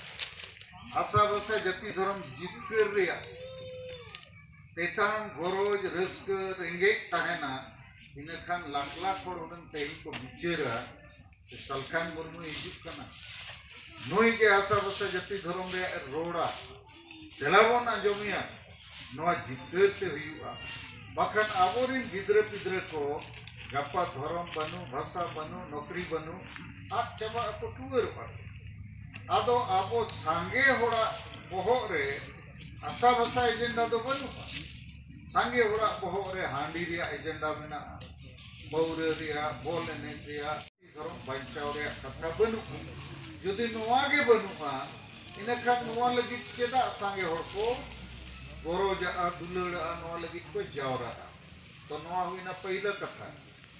ᱦᱟᱥᱟ ᱵᱷᱟᱥᱟ ᱡᱟᱹᱛᱤ ᱫᱷᱚᱨᱚᱢ ᱡᱤᱛᱠᱟᱹᱨ ᱨᱮᱭᱟᱜ ᱛᱮᱛᱟᱝ, ᱜᱚᱨᱚᱡᱽ, ᱨᱟᱹᱥᱠᱟᱹ, ᱨᱮᱸᱜᱮᱡ ᱛᱟᱦᱮᱱᱟ, ᱤᱱᱟᱹᱠᱷᱟᱱ ᱞᱟᱠᱷ ᱞᱟᱠᱷ ᱦᱚᱲ ᱦᱩᱱᱟᱹᱝ ᱛᱮᱦᱮᱧ ᱠᱚ ᱵᱤᱪᱟᱹᱨᱟ ᱥᱮ ᱥᱟᱞᱠᱷᱟᱱ ᱢᱩᱨᱢᱩᱭ ᱦᱤᱡᱩᱜ ᱠᱟᱱᱟ, ᱱᱩᱭ ᱜᱮ ᱦᱟᱥᱟ ᱵᱷᱟᱥᱟ ᱡᱟᱹᱛᱤ ᱫᱷᱚᱨᱚᱢ ᱨᱮᱭᱟᱜ ᱮ ᱨᱚᱲᱟ, ᱫᱮᱞᱟ ᱵᱚᱱ ᱟᱸᱡᱚᱢᱮᱭᱟ, ᱱᱚᱣᱟ ᱡᱤᱛᱠᱟᱹᱨ ᱛᱮ ᱦᱩᱭᱩᱜᱼᱟ᱾ ᱵᱟᱠᱷᱟᱱ ᱟᱵᱚᱨᱮᱱ ᱜᱤᱫᱽᱨᱟᱹ ᱯᱤᱫᱽᱨᱟᱹ ᱠᱚ ᱜᱟᱯᱟ ᱫᱷᱚᱨᱚᱢ ᱵᱟᱹᱱᱩᱜ, ᱵᱷᱟᱥᱟ ᱵᱟᱹᱱᱩᱜ, ᱱᱚᱠᱨᱤ ᱵᱟᱹᱱᱩᱜ, ᱟᱫ ᱪᱟᱵᱟᱜ ᱟᱠᱚ, ᱴᱩᱣᱟᱹᱨᱚᱜᱼᱟ ᱠᱚ᱾ ᱟᱫᱚ ᱟᱵᱚ ᱥᱟᱸᱜᱮ ᱦᱚᱲᱟᱜ ᱵᱚᱦᱚᱜ ᱨᱮ ᱦᱟᱥᱟ ᱵᱷᱟᱥᱟ ᱮᱡᱮᱱᱰᱟ ᱫᱚ ᱵᱟᱹᱱᱩᱜᱼᱟ᱾ ᱥᱟᱸᱜᱮ ᱦᱚᱲᱟᱜ ᱵᱚᱦᱚᱜ ᱨᱮ ᱦᱟᱺᱰᱤ ᱨᱮᱭᱟᱜ ᱮᱡᱮᱱᱰᱟ ᱢᱮᱱᱟᱜᱼᱟ, ᱯᱟᱹᱣᱨᱟᱹ ᱨᱮᱭᱟᱜ, ᱵᱚᱞ ᱮᱱᱮᱡ ᱨᱮᱭᱟᱜ, ᱫᱷᱚᱨᱚᱢ ᱵᱟᱧᱪᱟᱣ ᱨᱮᱭᱟᱜ ᱠᱟᱛᱷᱟ ᱵᱟᱹᱱᱩᱜᱼᱟ᱾ ᱡᱩᱫᱤ ᱱᱚᱣᱟ ᱜᱮ ᱵᱟᱹᱱᱩᱜᱼᱟ, ᱤᱱᱟᱹᱠᱷᱟᱱ ᱱᱚᱣᱟ ᱞᱟᱹᱜᱤᱫ ᱪᱮᱫᱟᱜ ᱥᱟᱸᱜᱮ ᱦᱚᱲ ᱠᱚ ᱜᱚᱨᱚᱡᱟᱜᱼᱟ, ᱫᱩᱞᱟᱹᱲᱟᱜᱼᱟ, ᱱᱚᱣᱟ ᱞᱟᱹᱜᱤᱫ ᱠᱚ ᱡᱟᱣᱨᱟᱜᱼᱟ? ᱛᱚ ᱱᱚᱣᱟ ᱦᱩᱭᱱᱟ ᱯᱟᱹᱭᱞᱟᱹ ᱠᱟᱛᱷᱟ᱾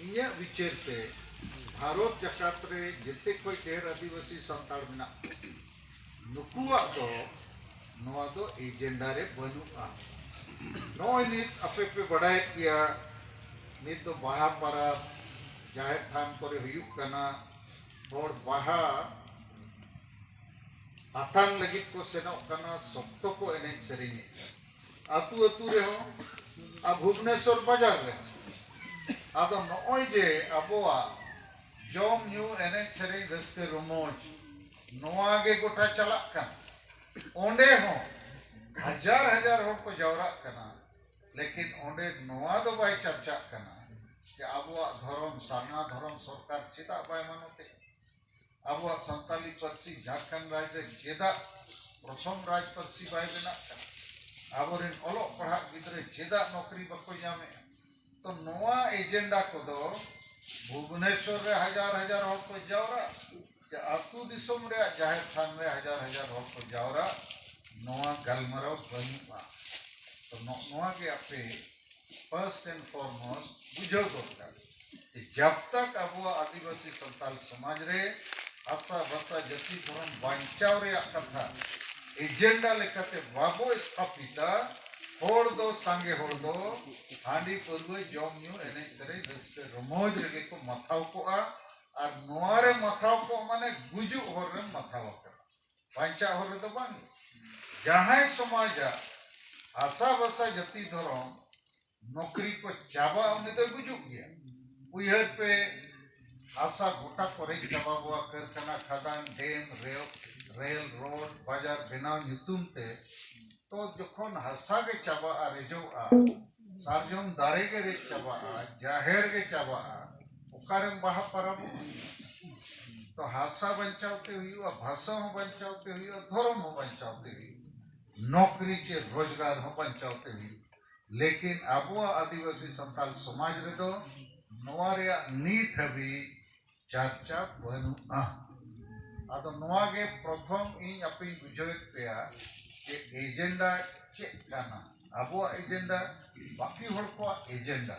ᱤᱧᱟᱹᱜ ᱵᱤᱪᱟᱹᱨ ᱛᱮ ᱵᱷᱟᱨᱚᱛ ᱡᱟᱠᱟᱛ ᱨᱮ ᱡᱮᱛᱮ ᱠᱷᱚᱱ ᱰᱷᱮᱨ ᱟᱹᱫᱤᱵᱟᱹᱥᱤ ᱥᱟᱱᱛᱟᱲ ᱢᱮᱱᱟᱜ ᱠᱚᱣᱟ, ᱱᱩᱠᱩᱣᱟᱜ ᱫᱚ ᱱᱚᱣᱟ ᱫᱚ ᱮᱡᱮᱱᱰᱟ ᱨᱮ ᱵᱟᱹᱱᱩᱜᱼᱟ᱾ ᱱᱚᱜᱼᱚᱭ ᱱᱤᱛ ᱟᱯᱮ ᱯᱮ ᱵᱟᱰᱟᱭᱮᱫ ᱜᱮᱭᱟ, ᱱᱤᱛ ᱫᱚ ᱵᱟᱦᱟ ᱯᱟᱨᱟᱵᱽ ᱡᱟᱦᱮᱨ ᱛᱷᱟᱱ ᱠᱚᱨᱮ ᱦᱩᱭᱩᱜ ᱠᱟᱱᱟ᱾ ᱦᱚᱲ ᱵᱟᱦᱟ ᱟᱛᱟᱝ ᱞᱟᱹᱜᱤᱫ ᱠᱚ ᱥᱮᱱᱚᱜ ᱠᱟᱱᱟ, ᱥᱚᱠᱛᱚ ᱠᱚ ᱮᱱᱮᱡ ᱥᱮᱨᱮᱧᱮᱫ ᱠᱟᱱᱟ᱾ ᱟᱹᱛᱩ ᱟᱹᱛᱩ ᱨᱮᱦᱚᱸ, ᱟᱨ ᱵᱷᱩᱵᱽᱱᱮᱥᱚᱨ ᱵᱟᱡᱟᱨ ᱨᱮᱦᱚᱸ᱾ ᱟᱫᱚ ᱱᱚᱜᱼᱚᱭ ᱡᱮ ᱟᱵᱚᱣᱟᱜ ᱡᱚᱢ ᱧᱩ, ᱮᱱᱮᱡ ᱥᱮᱨᱮᱧ, ᱨᱟᱹᱥᱠᱟᱹ ᱨᱚᱢᱚᱡᱽ, ᱱᱚᱣᱟ ᱜᱮ ᱜᱚᱴᱟ ᱪᱟᱞᱟᱜ ᱠᱟᱱᱟ᱾ ᱚᱸᱰᱮ ᱦᱚᱸ ᱦᱟᱡᱟᱨ ᱦᱟᱡᱟᱨ ᱦᱚᱲ ᱠᱚ ᱡᱟᱣᱨᱟᱜ ᱠᱟᱱᱟ, ᱞᱮᱠᱤᱱ ᱚᱸᱰᱮ ᱱᱚᱣᱟ ᱫᱚ ᱵᱟᱭ ᱪᱟᱨᱪᱟᱜ ᱠᱟᱱᱟ ᱡᱮ ᱟᱵᱚᱣᱟᱜ ᱫᱷᱚᱨᱚᱢ, ᱥᱟᱨᱱᱟ ᱫᱷᱚᱨᱚᱢ ᱥᱚᱨᱠᱟᱨ ᱪᱮᱫᱟᱜ ᱵᱟᱭ ᱢᱟᱱᱚᱛᱮᱜᱼᱟ? ᱟᱵᱚᱣᱟᱜ ᱥᱟᱱᱛᱟᱞᱤ ᱯᱟᱹᱨᱥᱤ ᱡᱷᱟᱲᱠᱷᱚᱸᱰ ᱨᱟᱡᱽ ᱨᱮ ᱪᱮᱫᱟᱜ ᱯᱨᱚᱛᱷᱚᱢ ᱨᱟᱡᱽ ᱯᱟᱹᱨᱥᱤ ᱵᱟᱭ ᱵᱮᱱᱟᱜ ᱠᱟᱱᱟ? ᱟᱵᱚᱨᱮᱱ ᱚᱞᱚᱜ ᱯᱟᱲᱦᱟᱜ ᱜᱤᱫᱽᱨᱟᱹ ᱪᱮᱫᱟᱜ ᱱᱚᱠᱨᱤ ᱵᱟᱠᱚ ᱧᱟᱢᱮᱜᱼᱟ? ᱛᱚ ᱱᱚᱣᱟ ᱮᱡᱮᱱᱰᱟ ᱠᱚᱫᱚ ᱵᱷᱩᱵᱽᱱᱮᱥᱚᱨ ᱨᱮ ᱦᱟᱡᱟᱨ ᱦᱟᱡᱟᱨ ᱦᱚᱲ ᱠᱚ ᱡᱟᱣᱨᱟᱜ, ᱡᱮ ᱟᱹᱛᱩ ᱫᱤᱥᱚᱢ ᱨᱮᱭᱟᱜ ᱡᱟᱦᱮᱨ ᱛᱷᱟᱱ ᱨᱮ ᱦᱟᱡᱟᱨ ᱦᱟᱡᱟᱨ ᱦᱚᱲ ᱠᱚ ᱡᱟᱣᱨᱟᱜ, ᱱᱚᱣᱟ ᱜᱟᱞᱢᱟᱨᱟᱣ ᱵᱟᱹᱱᱩᱜᱼᱟ᱾ ᱛᱚ ᱱᱚᱜᱼᱚ ᱱᱚᱣᱟ ᱜᱮ ᱟᱯᱮ first and foremost ᱵᱩᱡᱷᱟᱹᱣ ᱫᱚᱨᱠᱟᱨ ᱡᱮ ᱡᱟᱵ ᱛᱟᱠ ᱟᱵᱚᱣᱟᱜ ᱟᱹᱫᱤᱵᱟᱹᱥᱤ ᱥᱟᱱᱛᱟᱞ ᱥᱚᱢᱟᱡᱽ ᱨᱮ ᱵᱷᱟᱥᱟ, ᱵᱷᱟᱥᱟ, ᱡᱟᱹᱛᱤ, ᱫᱷᱚᱨᱚᱢ ᱵᱟᱧᱪᱟᱣ ᱨᱮᱭᱟᱜ ᱠᱟᱛᱷᱟ ᱮᱡᱮᱱᱰᱟ ᱞᱮᱠᱟᱛᱮ ᱵᱟᱵᱚ ᱥᱛᱷᱟᱯᱤᱛᱟ, ᱦᱚᱲ ᱫᱚ, ᱥᱟᱸᱜᱮ ᱦᱚᱲ ᱫᱚ ᱦᱟᱺᱰᱤ ᱯᱟᱹᱨᱣᱟᱹ, ᱡᱚᱢ ᱧᱩ, ᱮᱱᱮᱡ ᱥᱮᱨᱮᱧ, ᱨᱟᱹᱥᱠᱟᱹ ᱨᱚᱢᱚᱡᱽ ᱨᱮᱜᱮ ᱠᱚ ᱢᱟᱛᱷᱟᱣ ᱠᱚᱜᱼᱟ᱾ ᱟᱨ ᱱᱚᱣᱟ ᱨᱮ ᱢᱟᱛᱷᱟᱣ ᱠᱚᱜ ᱢᱟᱱᱮ ᱜᱩᱡᱩᱜ ᱦᱚᱨ ᱨᱮᱢ ᱢᱟᱛᱷᱟᱣ ᱟᱠᱟᱱᱟ, ᱵᱟᱧᱪᱟᱜ ᱦᱚᱨ ᱨᱮᱫᱚ ᱵᱟᱝ᱾ ᱡᱟᱦᱟᱸᱭ ᱥᱚᱢᱟᱡᱟᱜ ᱦᱟᱥᱟ ᱵᱷᱟᱥᱟ ᱡᱟᱹᱛᱤ ᱫᱷᱚᱨᱚᱢ ᱱᱚᱠᱨᱤ ᱠᱚ ᱪᱟᱵᱟᱜᱼᱟ, ᱩᱱᱤ ᱫᱚᱭ ᱜᱩᱡᱩᱜ ᱜᱮᱭᱟ᱾ ᱩᱭᱦᱟᱹᱨ ᱯᱮ, ᱦᱟᱥᱟ ᱜᱚᱴᱟ ᱠᱚ ᱨᱮᱡ ᱪᱟᱵᱟ ᱠᱚᱣᱟ, ᱠᱟᱹᱨᱠᱷᱟᱱᱟ, ᱠᱷᱟᱫᱟᱱ, ᱰᱮᱢ, ᱨᱮᱞ, ᱨᱮᱞ, ᱨᱳᱰ, ᱵᱟᱡᱟᱨ ᱵᱮᱱᱟᱣ ᱧᱩᱛᱩᱢ ᱛᱮ᱾ ᱛᱚ ᱡᱚᱠᱷᱚᱱ ᱦᱟᱥᱟ ᱜᱮ ᱪᱟᱵᱟᱜᱼᱟ, ᱨᱮᱡᱚᱜᱼᱟ, ᱥᱟᱨᱡᱚᱢ ᱫᱟᱨᱮ ᱜᱮ ᱨᱮᱡ ᱪᱟᱵᱟᱜᱼᱟ, ᱡᱟᱦᱮᱨ ᱜᱮ ᱪᱟᱵᱟᱜᱼᱟ, ᱚᱠᱟᱨᱮᱢ ᱵᱟᱦᱟ ᱯᱟᱨᱟᱵᱚᱜᱼᱟ? ᱛᱚ ᱦᱟᱥᱟ ᱵᱟᱧᱪᱟᱣ ᱛᱮ ᱦᱩᱭᱩᱜᱼᱟ, ᱵᱷᱟᱥᱟ ᱦᱚᱸ ᱵᱟᱧᱪᱟᱣ ᱛᱮ ᱦᱩᱭᱩᱜᱼᱟ, ᱫᱷᱚᱨᱚᱢ ᱦᱚᱸ ᱵᱟᱧᱪᱟᱣ ᱛᱮ ᱦᱩᱭᱩᱜᱼᱟ, ᱱᱚᱠᱨᱤ ᱪᱮ ᱨᱳᱡᱽᱜᱟᱨ ᱦᱚᱸ ᱵᱟᱧᱪᱟᱣ ᱛᱮ ᱦᱩᱭᱩᱜᱼᱟ᱾ ᱞᱮᱠᱤᱱ ᱟᱵᱚᱣᱟᱜ ᱟᱹᱫᱤᱵᱟᱹᱥᱤ ᱥᱟᱱᱛᱟᱲ ᱥᱚᱢᱟᱡᱽ ᱨᱮᱫᱚ ᱱᱚᱣᱟ ᱨᱮᱭᱟᱜ ᱱᱤᱛ ᱦᱟᱹᱵᱤᱡ ᱪᱟᱨᱪᱟ ᱵᱟᱹᱱᱩᱜᱼᱟ᱾ ᱟᱫᱚ ᱱᱚᱣᱟ ᱜᱮ ᱯᱨᱚᱛᱷᱚᱢ ᱤᱧ ᱟᱯᱮᱧ ᱵᱩᱡᱷᱟᱹᱣᱮᱫ ᱯᱮᱭᱟ ᱡᱮ ᱮᱡᱮᱱᱰᱟ ᱪᱮᱫ ᱠᱟᱱᱟ, ᱟᱵᱚᱣᱟᱜ ᱮᱡᱮᱱᱰᱟ, ᱵᱟᱹᱠᱤ ᱦᱚᱲ ᱠᱚᱣᱟᱜ ᱮᱡᱮᱱᱰᱟ᱾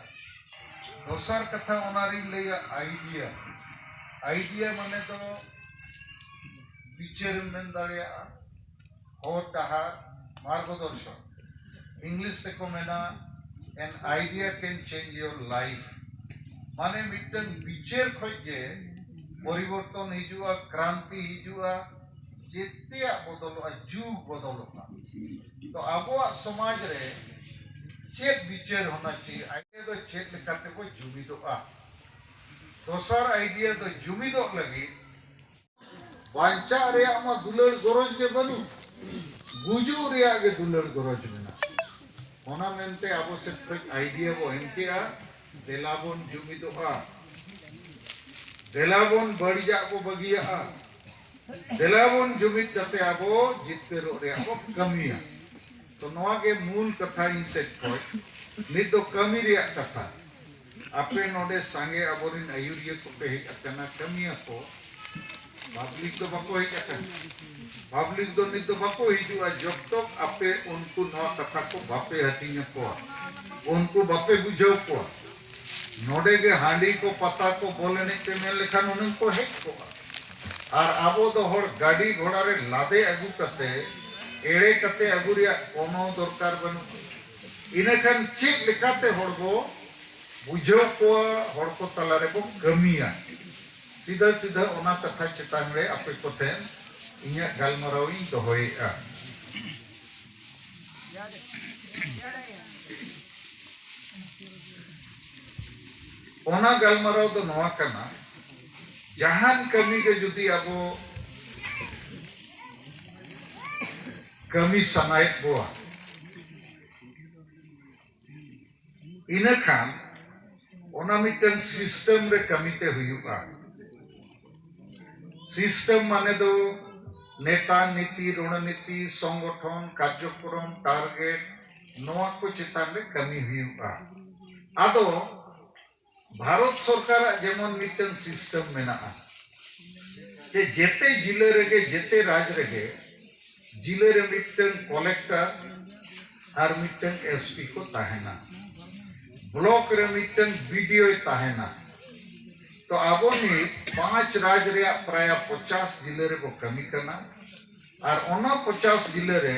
ᱫᱚᱥᱟᱨ ᱠᱟᱛᱷᱟ ᱚᱱᱟᱨᱤᱧ ᱞᱟᱹᱭᱟ ᱟᱭᱰᱤᱭᱟ᱾ ᱟᱭᱰᱤᱭᱟ ᱢᱟᱱᱮ ᱫᱚ ᱵᱤᱪᱟᱹᱨᱮᱢ ᱢᱮᱱ ᱫᱟᱲᱮᱭᱟᱜᱼᱟ, ᱦᱚᱨ ᱰᱟᱦᱟᱨ, ᱢᱟᱨᱜᱚᱫᱚᱨᱥᱚᱱ᱾ ᱤᱝᱞᱤᱥ ᱛᱮᱠᱚ ᱢᱮᱱᱟ, "An idea can change your life." ᱢᱟᱱᱮ ᱢᱤᱫᱴᱟᱝ ᱵᱤᱪᱟᱹᱨ ᱠᱷᱚᱡ ᱜᱮ ᱯᱚᱨᱤᱵᱚᱨᱛᱚᱱ ᱦᱤᱡᱩᱜᱼᱟ, ᱠᱨᱟᱱᱛᱤ ᱦᱤᱡᱩᱜᱼᱟ, ᱡᱮᱛᱮᱭᱟᱜ ᱵᱚᱫᱚᱞᱚᱜᱼᱟ, ᱡᱩᱜᱽ ᱵᱚᱫᱚᱞᱚᱜᱼᱟ᱾ ᱛᱚ ᱟᱵᱚᱣᱟᱜ ᱥᱚᱢᱟᱡᱽ ᱨᱮ ᱪᱮᱫ ᱵᱤᱪᱟᱹᱨ ᱦᱚᱱᱟ ᱪᱟᱦᱤᱭᱮ, ᱟᱭᱰᱤᱭᱟ ᱫᱚ ᱪᱮᱫ ᱞᱮᱠᱟ ᱛᱮᱠᱚ ᱡᱩᱢᱤᱫᱚᱜᱼᱟ? ᱫᱚᱥᱟᱨ ᱟᱭᱰᱤᱭᱟ ᱫᱚ ᱡᱩᱢᱤᱫᱚᱜ ᱞᱟᱹᱜᱤᱫ ᱵᱟᱧᱪᱟᱜ ᱨᱮᱭᱟᱜ ᱢᱟ ᱫᱩᱞᱟᱹᱲ ᱜᱚᱨᱚᱡᱽ ᱜᱮ ᱵᱟᱹᱱᱩᱜ, ᱜᱩᱡᱩᱜ ᱨᱮᱭᱟᱜ ᱜᱮ ᱫᱩᱞᱟᱹᱲ ᱜᱚᱨᱚᱡᱽ ᱢᱮᱱᱟᱜᱼᱟ᱾ ᱚᱱᱟ ᱢᱮᱱᱛᱮ ᱟᱵᱚ ᱥᱮᱫ ᱠᱷᱚᱱ ᱟᱭᱰᱤᱭᱟ ᱵᱚ ᱮᱢ ᱠᱮᱜᱼᱟ, ᱫᱮᱞᱟ ᱵᱚᱱ ᱡᱩᱢᱤᱫᱚᱜᱼᱟ, ᱫᱮᱞᱟ ᱵᱚᱱ ᱵᱟᱹᱲᱤᱡᱟᱜ ᱵᱚ ᱵᱟᱹᱜᱤᱭᱟᱜᱼᱟ, ᱫᱮᱞᱟ ᱵᱚᱱ ᱡᱩᱢᱤᱫ ᱠᱟᱛᱮ ᱟᱵᱚ ᱡᱤᱛᱠᱟᱹᱨᱚᱜ ᱨᱮᱭᱟᱜ ᱵᱚ ᱠᱟᱹᱢᱤᱭᱟ᱾ ᱛᱚ ᱱᱚᱣᱟ ᱜᱮ ᱢᱩᱞ ᱠᱟᱛᱷᱟ ᱤᱧ ᱥᱮᱫ ᱠᱷᱚᱱ᱾ ᱱᱤᱛ ᱫᱚ ᱠᱟᱹᱢᱤ ᱨᱮᱭᱟᱜ ᱠᱟᱛᱷᱟ᱾ ᱟᱯᱮ ᱱᱚᱰᱮ ᱥᱟᱸᱜᱮ ᱟᱵᱚᱨᱮᱱ ᱟᱹᱭᱩᱨᱤᱭᱟᱹ ᱠᱚᱯᱮ ᱦᱮᱡ ᱟᱠᱟᱱᱟ, ᱠᱟᱹᱢᱤᱭᱟᱹ ᱠᱚ᱾ ᱯᱟᱵᱽᱞᱤᱠ ᱫᱚ ᱵᱟᱠᱚ ᱦᱮᱡ ᱟᱠᱟᱱᱟ᱾ ᱯᱟᱵᱽᱞᱤᱠ ᱫᱚ ᱱᱤᱛ ᱫᱚ ᱵᱟᱠᱚ ᱦᱤᱡᱩᱜᱼᱟ, ᱡᱚᱵ ᱛᱚᱠ ᱟᱯᱮ ᱩᱱᱠᱩ ᱱᱚᱣᱟ ᱠᱟᱛᱷᱟ ᱠᱚ ᱵᱟᱯᱮ ᱦᱟᱹᱴᱤᱧ ᱟᱠᱚᱣᱟ, ᱩᱱᱠᱩ ᱵᱟᱯᱮ ᱵᱩᱡᱷᱟᱹᱣ ᱠᱚᱣᱟ᱾ ᱱᱚᱰᱮ ᱜᱮ ᱦᱟᱺᱰᱤ ᱠᱚ, ᱯᱟᱛᱟ ᱠᱚ, ᱵᱚᱞ ᱮᱱᱮᱡ ᱯᱮ ᱢᱮᱱ ᱞᱮᱠᱷᱟᱱ ᱦᱩᱱᱟᱹᱝ ᱠᱚ ᱦᱮᱡ ᱠᱚᱜᱼᱟ᱾ ᱟᱨ ᱟᱵᱚ ᱫᱚ ᱦᱚᱲ ᱜᱟᱹᱰᱤ ᱜᱷᱚᱲᱟ ᱨᱮ ᱞᱟᱫᱮ ᱟᱹᱜᱩ ᱠᱟᱛᱮ, ᱮᱲᱮ ᱠᱟᱛᱮ ᱟᱹᱜᱩ ᱨᱮᱭᱟᱜ ᱠᱳᱱᱳ ᱫᱚᱨᱠᱟᱨ ᱵᱟᱹᱱᱩᱜᱼᱟ᱾ ᱤᱱᱟᱹᱠᱷᱟᱱ ᱪᱮᱫ ᱞᱮᱠᱟᱛᱮ ᱦᱚᱲ ᱵᱚ ᱵᱩᱡᱷᱟᱹᱣ ᱠᱚᱣᱟ, ᱦᱚᱲ ᱠᱚ ᱛᱟᱞᱟ ᱨᱮᱵᱚ ᱠᱟᱹᱢᱤᱭᱟ? ᱥᱤᱫᱷᱟᱹ ᱥᱤᱫᱷᱟᱹ ᱚᱱᱟ ᱠᱟᱛᱷᱟ ᱪᱮᱛᱟᱱ ᱨᱮ ᱟᱯᱮ ᱠᱚᱴᱷᱮᱱ ᱤᱧᱟᱹᱜ ᱜᱟᱞᱢᱟᱨᱟᱣ ᱤᱧ ᱫᱚᱦᱚᱭᱮᱫᱼᱟ᱾ ᱚᱱᱟ ᱜᱟᱞᱢᱟᱨᱟᱣ ᱫᱚ ᱱᱚᱣᱟ ᱠᱟᱱᱟ, ᱡᱟᱦᱟᱱ ᱠᱟᱹᱢᱤ ᱜᱮ ᱡᱩᱫᱤ ᱟᱵᱚ ᱠᱟᱹᱢᱤ ᱥᱟᱱᱟᱭᱮᱫ ᱵᱚᱣᱟ, ᱤᱱᱟᱹᱠᱷᱟᱱ ᱚᱱᱟ ᱢᱤᱫᱴᱟᱝ ᱥᱤᱥᱴᱮᱢ ᱨᱮ ᱠᱟᱹᱢᱤᱛᱮ ᱦᱩᱭᱩᱜᱼᱟ᱾ ᱥᱤᱥᱴᱮᱢ ᱢᱟᱱᱮ ᱫᱚ ᱱᱮᱛᱟ, ᱱᱤᱛᱤ, ᱨᱚᱬᱱᱤᱛᱤ, ᱥᱚᱝᱜᱚᱴᱷᱚᱱ, ᱠᱟᱨᱡᱚᱠᱨᱚᱢ, ᱴᱟᱨᱜᱮᱴ, ᱱᱚᱣᱟ ᱠᱚ ᱪᱮᱛᱟᱱ ᱨᱮ ᱠᱟᱹᱢᱤ ᱦᱩᱭᱩᱜᱼᱟ᱾ ᱟᱫᱚ ᱵᱷᱟᱨᱚᱛ ᱥᱚᱨᱠᱟᱨᱟᱜ ᱡᱮᱢᱚᱱ ᱢᱤᱫᱴᱟᱝ ᱥᱤᱥᱴᱮᱢ ᱢᱮᱱᱟᱜᱼᱟ, ᱡᱮ ᱡᱮᱛᱮ ᱡᱤᱞᱟᱹ ᱨᱮᱜᱮ, ᱡᱮᱛᱮ ᱨᱟᱡᱽ ᱨᱮᱜᱮ ᱡᱤᱞᱟᱹ ᱨᱮ ᱢᱤᱫᱴᱟᱝ ᱠᱚᱞᱮᱠᱴᱚᱨ ᱟᱨ ᱢᱤᱫᱴᱟᱝ ᱮᱥᱯᱤ ᱠᱚ ᱛᱟᱦᱮᱱᱟ, ᱵᱞᱚᱠ ᱨᱮ ᱢᱤᱫᱴᱟᱝ ᱵᱤᱰᱤᱳᱭ ᱛᱟᱦᱮᱱᱟ᱾ ᱛᱚ ᱟᱵᱚ ᱱᱤᱛ ᱯᱟᱸᱪ ᱨᱟᱡᱽ ᱨᱮᱭᱟᱜ ᱯᱨᱟᱭ ᱯᱚᱪᱟᱥ ᱡᱤᱞᱟᱹ ᱨᱮᱵᱚ ᱠᱟᱹᱢᱤ ᱠᱟᱱᱟ, ᱟᱨ ᱚᱱᱟ ᱯᱚᱪᱟᱥ ᱡᱤᱞᱟᱹ ᱨᱮ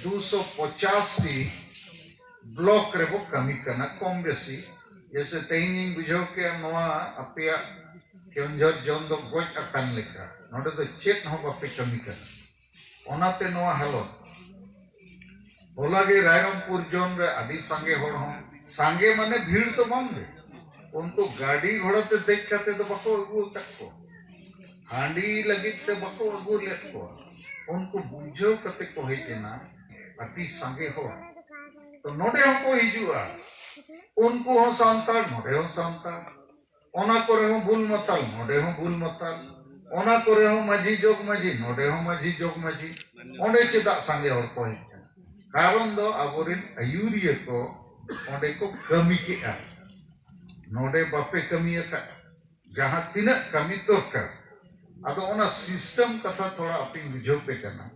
ᱫᱩᱥᱚ ᱯᱚᱪᱟᱥ ᱴᱤ ᱵᱞᱚᱠ ᱨᱮᱵᱚ ᱠᱟᱹᱢᱤ ᱠᱟᱱᱟ ᱠᱚᱢ ᱵᱮᱥᱤ᱾ ᱡᱮᱭᱥᱮ ᱛᱮᱦᱮᱧ ᱤᱧ ᱵᱩᱡᱷᱟᱹᱣ ᱠᱮᱜᱼᱟ, ᱱᱚᱣᱟ ᱟᱯᱮᱭᱟᱜ ᱠᱮᱣᱚᱱᱡᱷᱚᱨ ᱡᱚᱱ ᱫᱚ ᱜᱚᱡ ᱟᱠᱟᱱ ᱞᱮᱠᱟ, ᱱᱚᱰᱮ ᱫᱚ ᱪᱮᱫ ᱦᱚᱸ ᱵᱟᱯᱮ ᱠᱟᱹᱢᱤ ᱠᱟᱱᱟ᱾ ᱚᱱᱟᱛᱮ ᱱᱚᱣᱟ ᱦᱟᱞᱚᱛ᱾ ᱦᱚᱞᱟ ᱜᱮ ᱨᱟᱭᱨᱚᱝᱯᱩᱨ ᱡᱚᱱ ᱨᱮ ᱟᱹᱰᱤ ᱥᱟᱸᱜᱮ ᱦᱚᱲ ᱦᱚᱸ, ᱥᱟᱸᱜᱮ ᱢᱟᱱᱮ ᱵᱷᱤᱲ ᱫᱚ ᱵᱟᱝ ᱜᱮ, ᱩᱱᱠᱩ ᱜᱟᱹᱰᱤ ᱜᱷᱚᱲᱟ ᱛᱮ ᱫᱮᱡ ᱠᱟᱛᱮ ᱫᱚ ᱵᱟᱠᱚ ᱟᱹᱜᱩ ᱟᱠᱟᱫ ᱠᱚ, ᱦᱟᱺᱰᱤ ᱞᱟᱹᱜᱤᱫ ᱛᱮ ᱵᱟᱠᱚ ᱟᱹᱜᱩ ᱞᱮᱫ ᱠᱚᱣᱟ, ᱩᱱᱠᱩ ᱵᱩᱡᱷᱟᱹᱣ ᱠᱟᱛᱮ ᱠᱚ ᱦᱮᱡ ᱮᱱᱟ, ᱟᱹᱰᱤ ᱥᱟᱸᱜᱮ ᱦᱚᱲ᱾ ᱛᱚ ᱱᱚᱰᱮ ᱦᱚᱸᱠᱚ ᱦᱤᱡᱩᱜᱼᱟ, ᱩᱱᱠᱩ ᱦᱚᱸ ᱥᱟᱱᱛᱟᱲ, ᱱᱚᱰᱮ ᱦᱚᱸ ᱥᱟᱱᱛᱟᱲ, ᱚᱱᱟ ᱠᱚᱨᱮ ᱦᱚᱸ ᱵᱩᱞ ᱢᱟᱛᱟᱞ, ᱱᱚᱰᱮ ᱦᱚᱸ ᱵᱩᱞ ᱢᱟᱛᱟᱞ, ᱚᱱᱟ ᱠᱚᱨᱮ ᱦᱚᱸ ᱢᱟᱹᱡᱷᱤ ᱡᱚᱜᱽ ᱢᱟᱹᱡᱷᱤ, ᱱᱚᱰᱮ ᱦᱚᱸ ᱢᱟᱹᱡᱷᱤ ᱡᱚᱜᱽ ᱢᱟᱹᱡᱷᱤ᱾ ᱚᱸᱰᱮ ᱪᱮᱫᱟᱜ ᱥᱟᱸᱜᱮ ᱦᱚᱲ ᱠᱚ ᱦᱮᱡ ᱠᱟᱱᱟ? ᱠᱟᱨᱚᱱ ᱫᱚ ᱟᱵᱚᱨᱮᱱ ᱟᱹᱭᱩᱨᱤᱭᱟᱹ ᱠᱚ ᱚᱸᱰᱮ ᱠᱚ ᱠᱟᱹᱢᱤ ᱠᱮᱜᱼᱟ, ᱱᱚᱰᱮ ᱵᱟᱯᱮ ᱠᱟᱹᱢᱤ ᱟᱠᱟᱫ᱾ ᱡᱟᱦᱟᱸ ᱛᱤᱱᱟᱹᱜ ᱠᱟᱹᱢᱤ ᱫᱚᱨᱠᱟᱨ, ᱟᱫᱚ ᱚᱱᱟ ᱥᱤᱥᱴᱮᱢ ᱠᱟᱛᱷᱟ ᱛᱷᱚᱲᱟ ᱟᱯᱮᱧ ᱵᱩᱡᱷᱟᱹᱣ ᱯᱮ ᱠᱟᱱᱟ᱾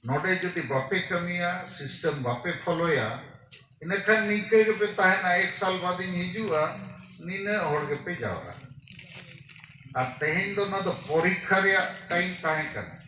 ᱱᱚᱰᱮ ᱡᱩᱫᱤ ᱵᱟᱯᱮ ᱠᱟᱹᱢᱤᱭᱟ, ᱥᱤᱥᱴᱮᱢ ᱵᱟᱯᱮ ᱯᱷᱚᱞᱳᱭᱟ, ᱤᱱᱟᱹᱠᱷᱟᱱ ᱱᱤᱝᱠᱟᱹ ᱜᱮᱯᱮ ᱛᱟᱦᱮᱱᱟ᱾ ᱮᱠ ᱥᱟᱞ ᱵᱟᱫᱤᱧ ᱦᱤᱡᱩᱜᱼᱟ, ᱱᱤᱱᱟᱹᱜ ᱦᱚᱲ ᱜᱮᱯᱮ ᱡᱟᱣᱨᱟᱜᱼᱟ᱾ ᱟᱨ ᱛᱮᱦᱮᱧ ᱫᱚ ᱱᱚᱣᱟ ᱫᱚ ᱯᱚᱨᱤᱠᱠᱷᱟ ᱨᱮᱭᱟᱜ ᱴᱟᱭᱤᱢ ᱛᱟᱦᱮᱸ ᱠᱟᱱᱟ᱾